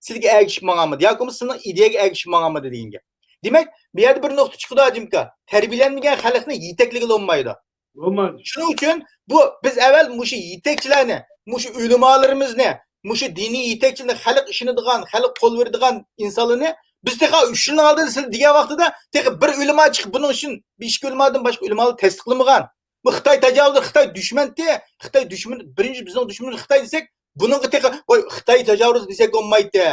سىلىگە ئەگىشىپ ماڭالمىدى ياكى بولمىسا سىلىنىڭ ئىدىيەگە ئەگىشىپ ماڭالمىدى دېگەن گەپ. دېمەك، بۇ يەردە بىر نۇقتا چىقىدۇ، ھاجىمكا. تەربىيەلەنمىگەن خەلقنى يېتەكلىگىلى بولمايدۇ. بولمايدۇ. شۇنىڭ ئۈچۈن بۇ، بىز ئەۋۋەل مۇشۇ يېتەكچىلەرنى، مۇشۇ ئۆلىمالىرىمىزنى، مۇشۇ دىنىي يېتەكچىنى، خەلق ئىشىنىدىغان، خەلق قول بېرىدىغان ئىنسانلارنى، بىز تېخى ئۈچ يىلنىڭ ئالدىدا سىلەر دېگەن ۋاقتىدا تېخى بىر ئۆلىما چىقىپ بۇنىڭ ئۈچۈن بىر ئىككى ئۆلىمادىن باشقا ئۆلىمالار تەستىقلىمىغان. بۇ خىتاي تاجاۋۇزى، خىتاي دۈشمەنتى، خىتاي دۈشمىنى، بىرىنچى بىزنىڭ دۈشمىنىمىز خىتاي دېسەك، بۇنىڭغا تېخى، ۋاي، خىتاي تاجاۋۇزى دېسەك بولمايتتى.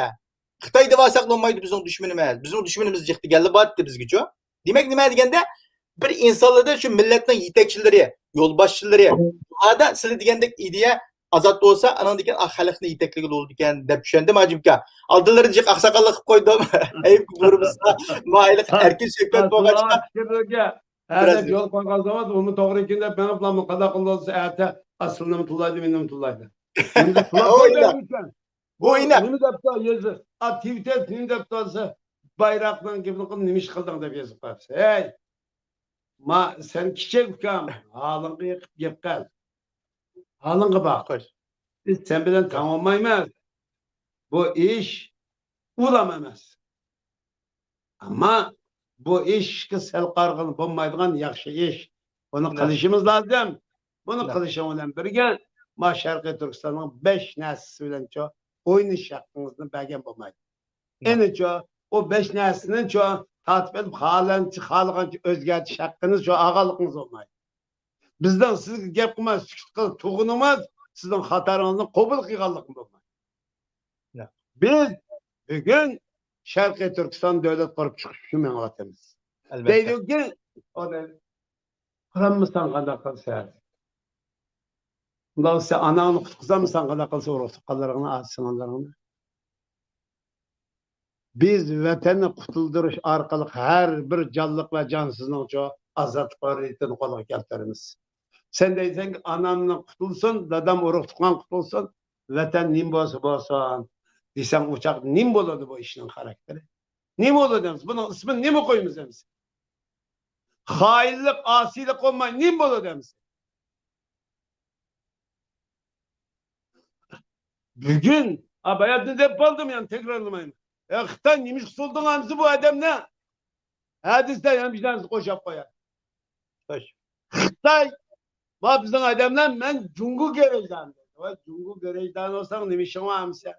خىتاي دەۋالساق بولمايدۇ بىزنىڭ دۈشمىنىمىز. بىزنىڭ دۈشمىنىمىز جىق دېگەنلا بارتتى بىزگىچۇ. دېمەك، نېمە دېگەندە، بىر ئىنسانلاردا شۇ مىللەتنىڭ يېتەكچىلىرى، يولباشچىلىرى، ئۇلاردا سىلى دېگەندەك ئىدىيە ئازاد بولسا، ئاناندىن كېيىن، ئا، خەلقنى يېتەكلىگىلى بولىدىكەن، دەپ چۈشەندىم، ھاجىمكا. ئالدىنلىرى جىق ئاقساقاللىق قىلىپ قويدۇم. ئەيىبكە بۇرىمىسا، ماھىلىق ئەركىن سۆھبەت بولغاچقا، پىكىرلەرگە ھەدە يول قويغان زامان، ئۇمۇ توغرا ئىكەن دەپ مېڭىپ، قانداق قىلىدۇ، ئەتە ئەسلىنىمۇ تىللايدۇ، مېنىمۇ تىللايدۇ. ئەمدى تىللاپ قويدى. بۇ نېمە دەپتۇ يېزىپ؟ ئا، تىۋىتتېر نېمە دەپتۇ دېسە، بايراقنىڭ گېپىنى قىلىپ، نېمە ئىش قىلدىڭ دەپ يېزىپ قويۇپسەن. ھەي، ما، سەن كىچىك ئۇكام، ھالىڭغا يېقىپ گەپ قىل. ھالىڭغا باق. خوش. بىز سەن بىلەن تەڭ بولمايمىز. بۇ ئىش ئۇلام ئەمەس. ئەمما بۇ ئىشقا سەل قارىغىلى بولمايدىغان ياخشى ئىش. بۇنى قىلىشىمىز لازىم. بۇنى قىلىشىڭ بىلەن بىرگە، ما شەرقىي تۈركىستاننىڭ بەش نەرسىسى بىلەنچۇ ئوينىشىش ھەققىڭىزنى بەرگەن بولمايدۇ. ئېنىچۇ، ئۇ بەش نەرسىنىچۇ تارتىپ ئېلىپ، خالىغانچە، خالىغانچە ئۆزگەرتىش ھەققىنىزچۇ ئالغانلىقىڭىز بولمايدۇ. بىزنىڭ سىزگە گەپ قىلماي، سۈكۈت قىلىپ تۇرغىنىمىز سىزنىڭ خاتالىقىڭىزنى قوبۇل قىلغانلىقىمىز بولمايدۇ. بىز بۈگۈن شەرقىي تۈركىستان دۆلەت قۇرۇپ چىقىش ئۈچۈن مېڭىۋاتىمىز. دەيدۇكى، ئۇنى قۇرالمىساڭ قانداق قىلىسەن؟ ئۇنداق بولسا ئاناڭنى قۇتقۇزالمىساڭ قانداق قىلىسەن، ئۇرۇق تۇغقانلىرىڭنى، ئاتا سىڭىللىرىڭنى؟ بىز ۋەتەننى قۇتۇلدۇرۇش ئارقىلىق ھەر بىر جانلىق ۋە جانسىزنىڭچۇ ئازادلىق ھۆررىيىتىنى قولغا كەلتۈرىمىز. سەن دەيسەنكى، ئانامنى قۇتۇلسۇن، دادام، ئۇرۇق تۇغقان قۇتۇلسۇن، ۋەتەن نېمە بولسا بولسۇن دېسەڭ، ئۇ چاغدا نېمە بولىدۇ بۇ ئىشنىڭ خاراكتېرى؟ نېمە بولىدۇ ئەمىسە؟ بۇنىڭ ئىسمىنى نېمە قويىمىز ئەمىسە؟ خائىنلىق، ئاسىيلىق بولماي نېمە بولىدۇ ئەمىسە؟ بۈگۈن، ھە، باياتىن دەپ قالدىم، يەنە تەكرارلىمايمەن. ئە، خىتاي نېمىشقا سولدۇڭ ئەمىسە بۇ ئادەمنى؟ ھە دېسە، يەنە بىر نەرسە قوشۇپ قويار. خىتاي، ما بىزنىڭ ئادەملەر، مەن جۇڭگو گېرەژدانى دەيدۇ. ۋاي، جۇڭگو گېرەژدانى بولساڭ، نېمە ئىشىڭ بار ئەمىسە؟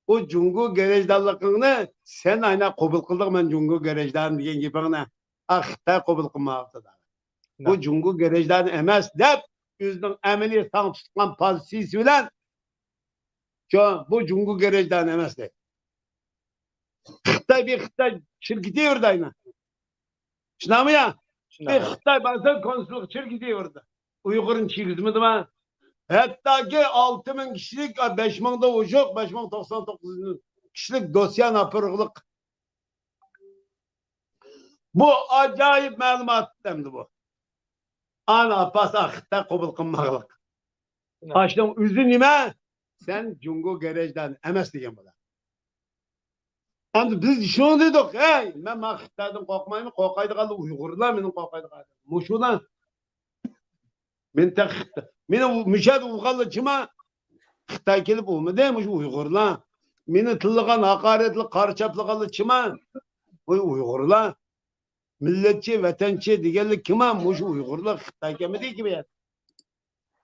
ئۇ جۇڭگو گېرەژدانلىقىڭنى سەن ئاينا قوبۇل قىلدىڭ، مەن جۇڭگو گېرەژدانى دېگەن گېپىڭنى، ئا، خىتاي قوبۇل قىلمايۋاتىدۇ. بۇ جۇڭگو گېرەژدانى ئەمەس دەپ، ئۆزىنىڭ ئەمەلىي ساڭا تۇتقان پوزىتسىيىسى بىلەن، شۇ، بۇ جۇڭگو گېرەژدانى ئەمەس دەيدۇ. خىتاي بىر خىتاي شىركىتى بېرىدۇ ئاينا. شۇنداقمۇ يا؟ بىر خىتاي بارسا كونسۇللۇق شىركىتى بېرىدۇ. ئۇيغۇرنى چىگىزمىدىما؟ ھەتتاكى ئالتە مىڭ كىشىلىك، بەش مىڭدا ئوشۇق، بەش مىڭ توقسان توققۇز كىشىلىك دوسيە ئاپىرغۇلۇق. بۇ ئاجايىپ مەلۇمات ئەمدى بۇ. ئانا ئاپاس خىتاي قوبۇل قىلماقلىق. ئاشۇنىڭ ئۆزى نېمە؟ سەن جۇڭگو گەرەجدان ئەمەس دېگەن بولار. ئەمدى بىز شۇنى دېدۇق، ھەي، مەن مانا خىتايدىن قورقمايمەن، قورقايدىغانلار ئۇيغۇرلار مېنىڭ قورقايدىغان. مۇشۇلار. مېنى تېخى خىت-، مېنى ئۇ-، مۇشۇ يەردە ئۇرغانلار چىما؟ خىتاي كېلىپ ئۇرمىدى، مۇشۇ ئۇيغۇرلار. مېنى تىللىغان، ھاقارەتلىك، قارا چاپلىغانلار چىما؟ بۇ ئۇيغۇرلار. مىللەتچى، ۋەتەنچى دېگەنلىك كىما؟ مۇشۇ ئۇيغۇرلار، خىتاي كەلمىدىكى بۇ يەردە.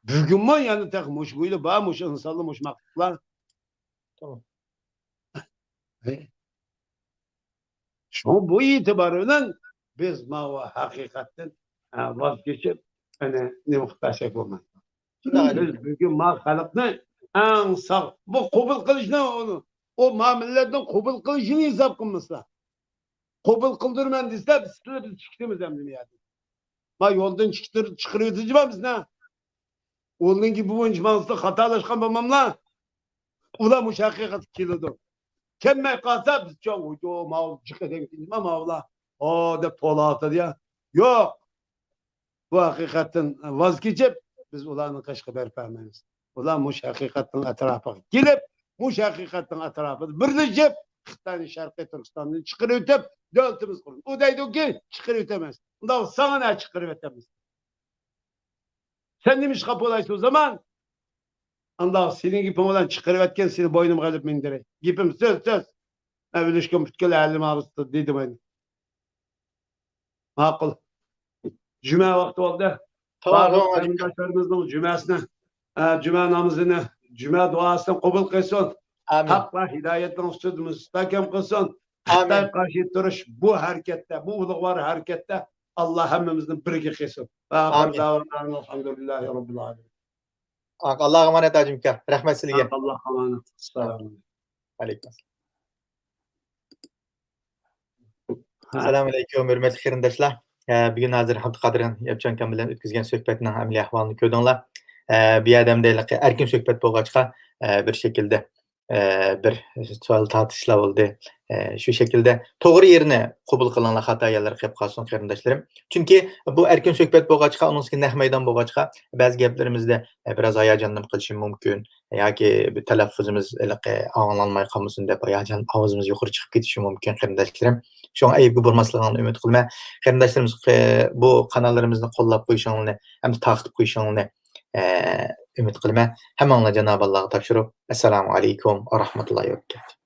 بۈگۈنمۇ يەنە تېخى مۇشۇ كۈيلە بار، مۇشۇ ئىنسانلار، مۇشۇ مەخلۇقلار. تامام. ھە. شۇڭا بۇ ئېتىبار بىلەن بىز ماۋۇ ھەقىقەتتىن، ھە، ۋاز كېچىپ، ئەنە نېمە قىلىپ بەرسەك بولمايدۇ. شۇنداق. بىز بۈگۈن ما خەلقنى ئەڭ ساغ، بۇ قوبۇل قىلىشنى، ئۇ، ئۇ ما مىللەتنىڭ قوبۇل قىلىشىنى ھېساب قىلمىسا. قوبۇل قىلدۇرىمەن دېسە، بىز سىلەر بىز چىقىتىمىز ئەمدى نېمە يەردىن. ما يولدىن چىقىتىر-، چىقىرىۋېتىۋېتىمىز نە. ئۇنىڭكى بۇ بويىچە ماڭسا خاتالاشقان بولماملا؟ ئۇلار مۇشۇ ھەقىقەتكە كېلىدۇ. كەلمەي قالسا، بىز چوڭ، ھۇجۇ، ماۋۇ جىق ئەدەم كېلىدۇ، ماۋۇلار. ھو دەپ توۋلاۋاتىدۇ يا. يوق. بۇ ھەقىقەتتىن ۋاز كېچىپ، بىز ئۇلارنىڭ قېشىغا بېرىپ بەرمەيمىز. ئۇلار مۇشۇ ھەقىقەتنىڭ ئەتراپىغا كېلىپ، مۇشۇ ھەقىقەتنىڭ ئەتراپىدا بىرلىشىپ، خىتاينى شەرقىي تۈركىستاندىن چىقىرىۋېتىپ، دۆلىتىمىز قۇرۇپ. ئۇ دەيدۇكى، چىقىرىۋېتىمىز. ئۇنداق ساڭا نە چىقىرىۋېتىمىز؟ سەن نېمە ئىش قىلىپ بولايسەن ئۇ زامان؟ ئانداق سېنىڭ گېپىڭ بىلەن چىقىرىۋەتكىن، سېنى بوينۇمغا ئېلىپ مىندۈرەي. گېپىم سۆز، سۆز. مەن ئۆلۈشكە پۈتكۈل ھەللىم ئاغرىتتى دېدىم ئەمدى. ماقۇل. جۈمە ۋاقتى بولدى. تامام، بارلىق تامام. قېرىنداشلىرىمىزنىڭ جۈمەسىنى، ئە، جۈمە نامىزىنى، جۈمە دۇئاسىنى قوبۇل قىلسۇن. ئھەق ۋە ھىدايەتنىڭ ئۈستىدە مۇستەھكەم قىلسۇن. خىتايغا قارشى تۇرۇش بۇ ھەرىكەتتە، بۇ ئۇلۇغۋار ھەرىكەتتە ئاللا ھەممىمىزنى بىرگە قىلسۇن. ۋە ئاخىر دەۋانا ئەلھەمدۇلىللاھى راببىل ئالەمىن. ئاللاغا ئامانەت، ھاجىم ئاكا. رەھمەت سىزگە. ئاللاغا ئامانەت. ئەسسالامۇ ئەلەيكۇم. ئەلەيكۇم ئەسسالام. ھە. ئەسسالامۇ ئەلەيكۇم، ھۆرمەتلىك قېرىنداشلار. ئە، بۈگۈن ھازىر ئابدۇقادىر ياپچان ئاكام بىلەن ئۆتكۈزگەن سۆھبەتنىڭ ئەمەلىي ئەھۋالىنى كۆردۈڭلار. ئە، بۇ يەردە ئەمدى ھېلىقى ئەركىن سۆھبەت بولغاچقا، ئە، بىر شەكىلدە، ئە، بىر سوئال تارتىشلار بولدى. ئە، شۇ شەكىلدە توغرا يېرىنى قوبۇل قىلىڭلار، خاتا يەرلەر قېلىپ قالسۇن، قېرىنداشلىرىم. چۈنكى بۇ ئەركىن سۆھبەت بولغاچقا، ئۇنىڭ ئۈستىگە نەق مەيدان بولغاچقا، بەزى گەپلىرىمىزدە، ئە، بىراز ھاياجانلىنىپ قېلىشىم مۇمكىن. ياكى بىر تەلەففۇزىمىز ھېلىقى ئاڭلانماي قالمىسۇن دەپ، ھاياجان ئاۋازىمىز يۇقىرى چىقىپ كېتىشى مۇمكىن، قېرىنداشلىرىم. شۇڭا ئەيىبكە بۇرىماسلىقىڭلارنى ئۈمىد قىلىمەن. قېرىنداشلىرىمىز، قې-، بۇ قاناللىرىمىزنى قوللاپ قويۇشۇڭلارنى ھەمدە تارقىتىپ قويۇشۇڭلارنى، ئە، ئۈمىد قىلىمەن. ھەممىڭلارنى جانابى ئاللاغا تاپشۇرۇپ، ئەسسالامۇ ئەلەيكۇم ۋە رەھمەتۇللاھى ۋە بەرىكاتۇھ.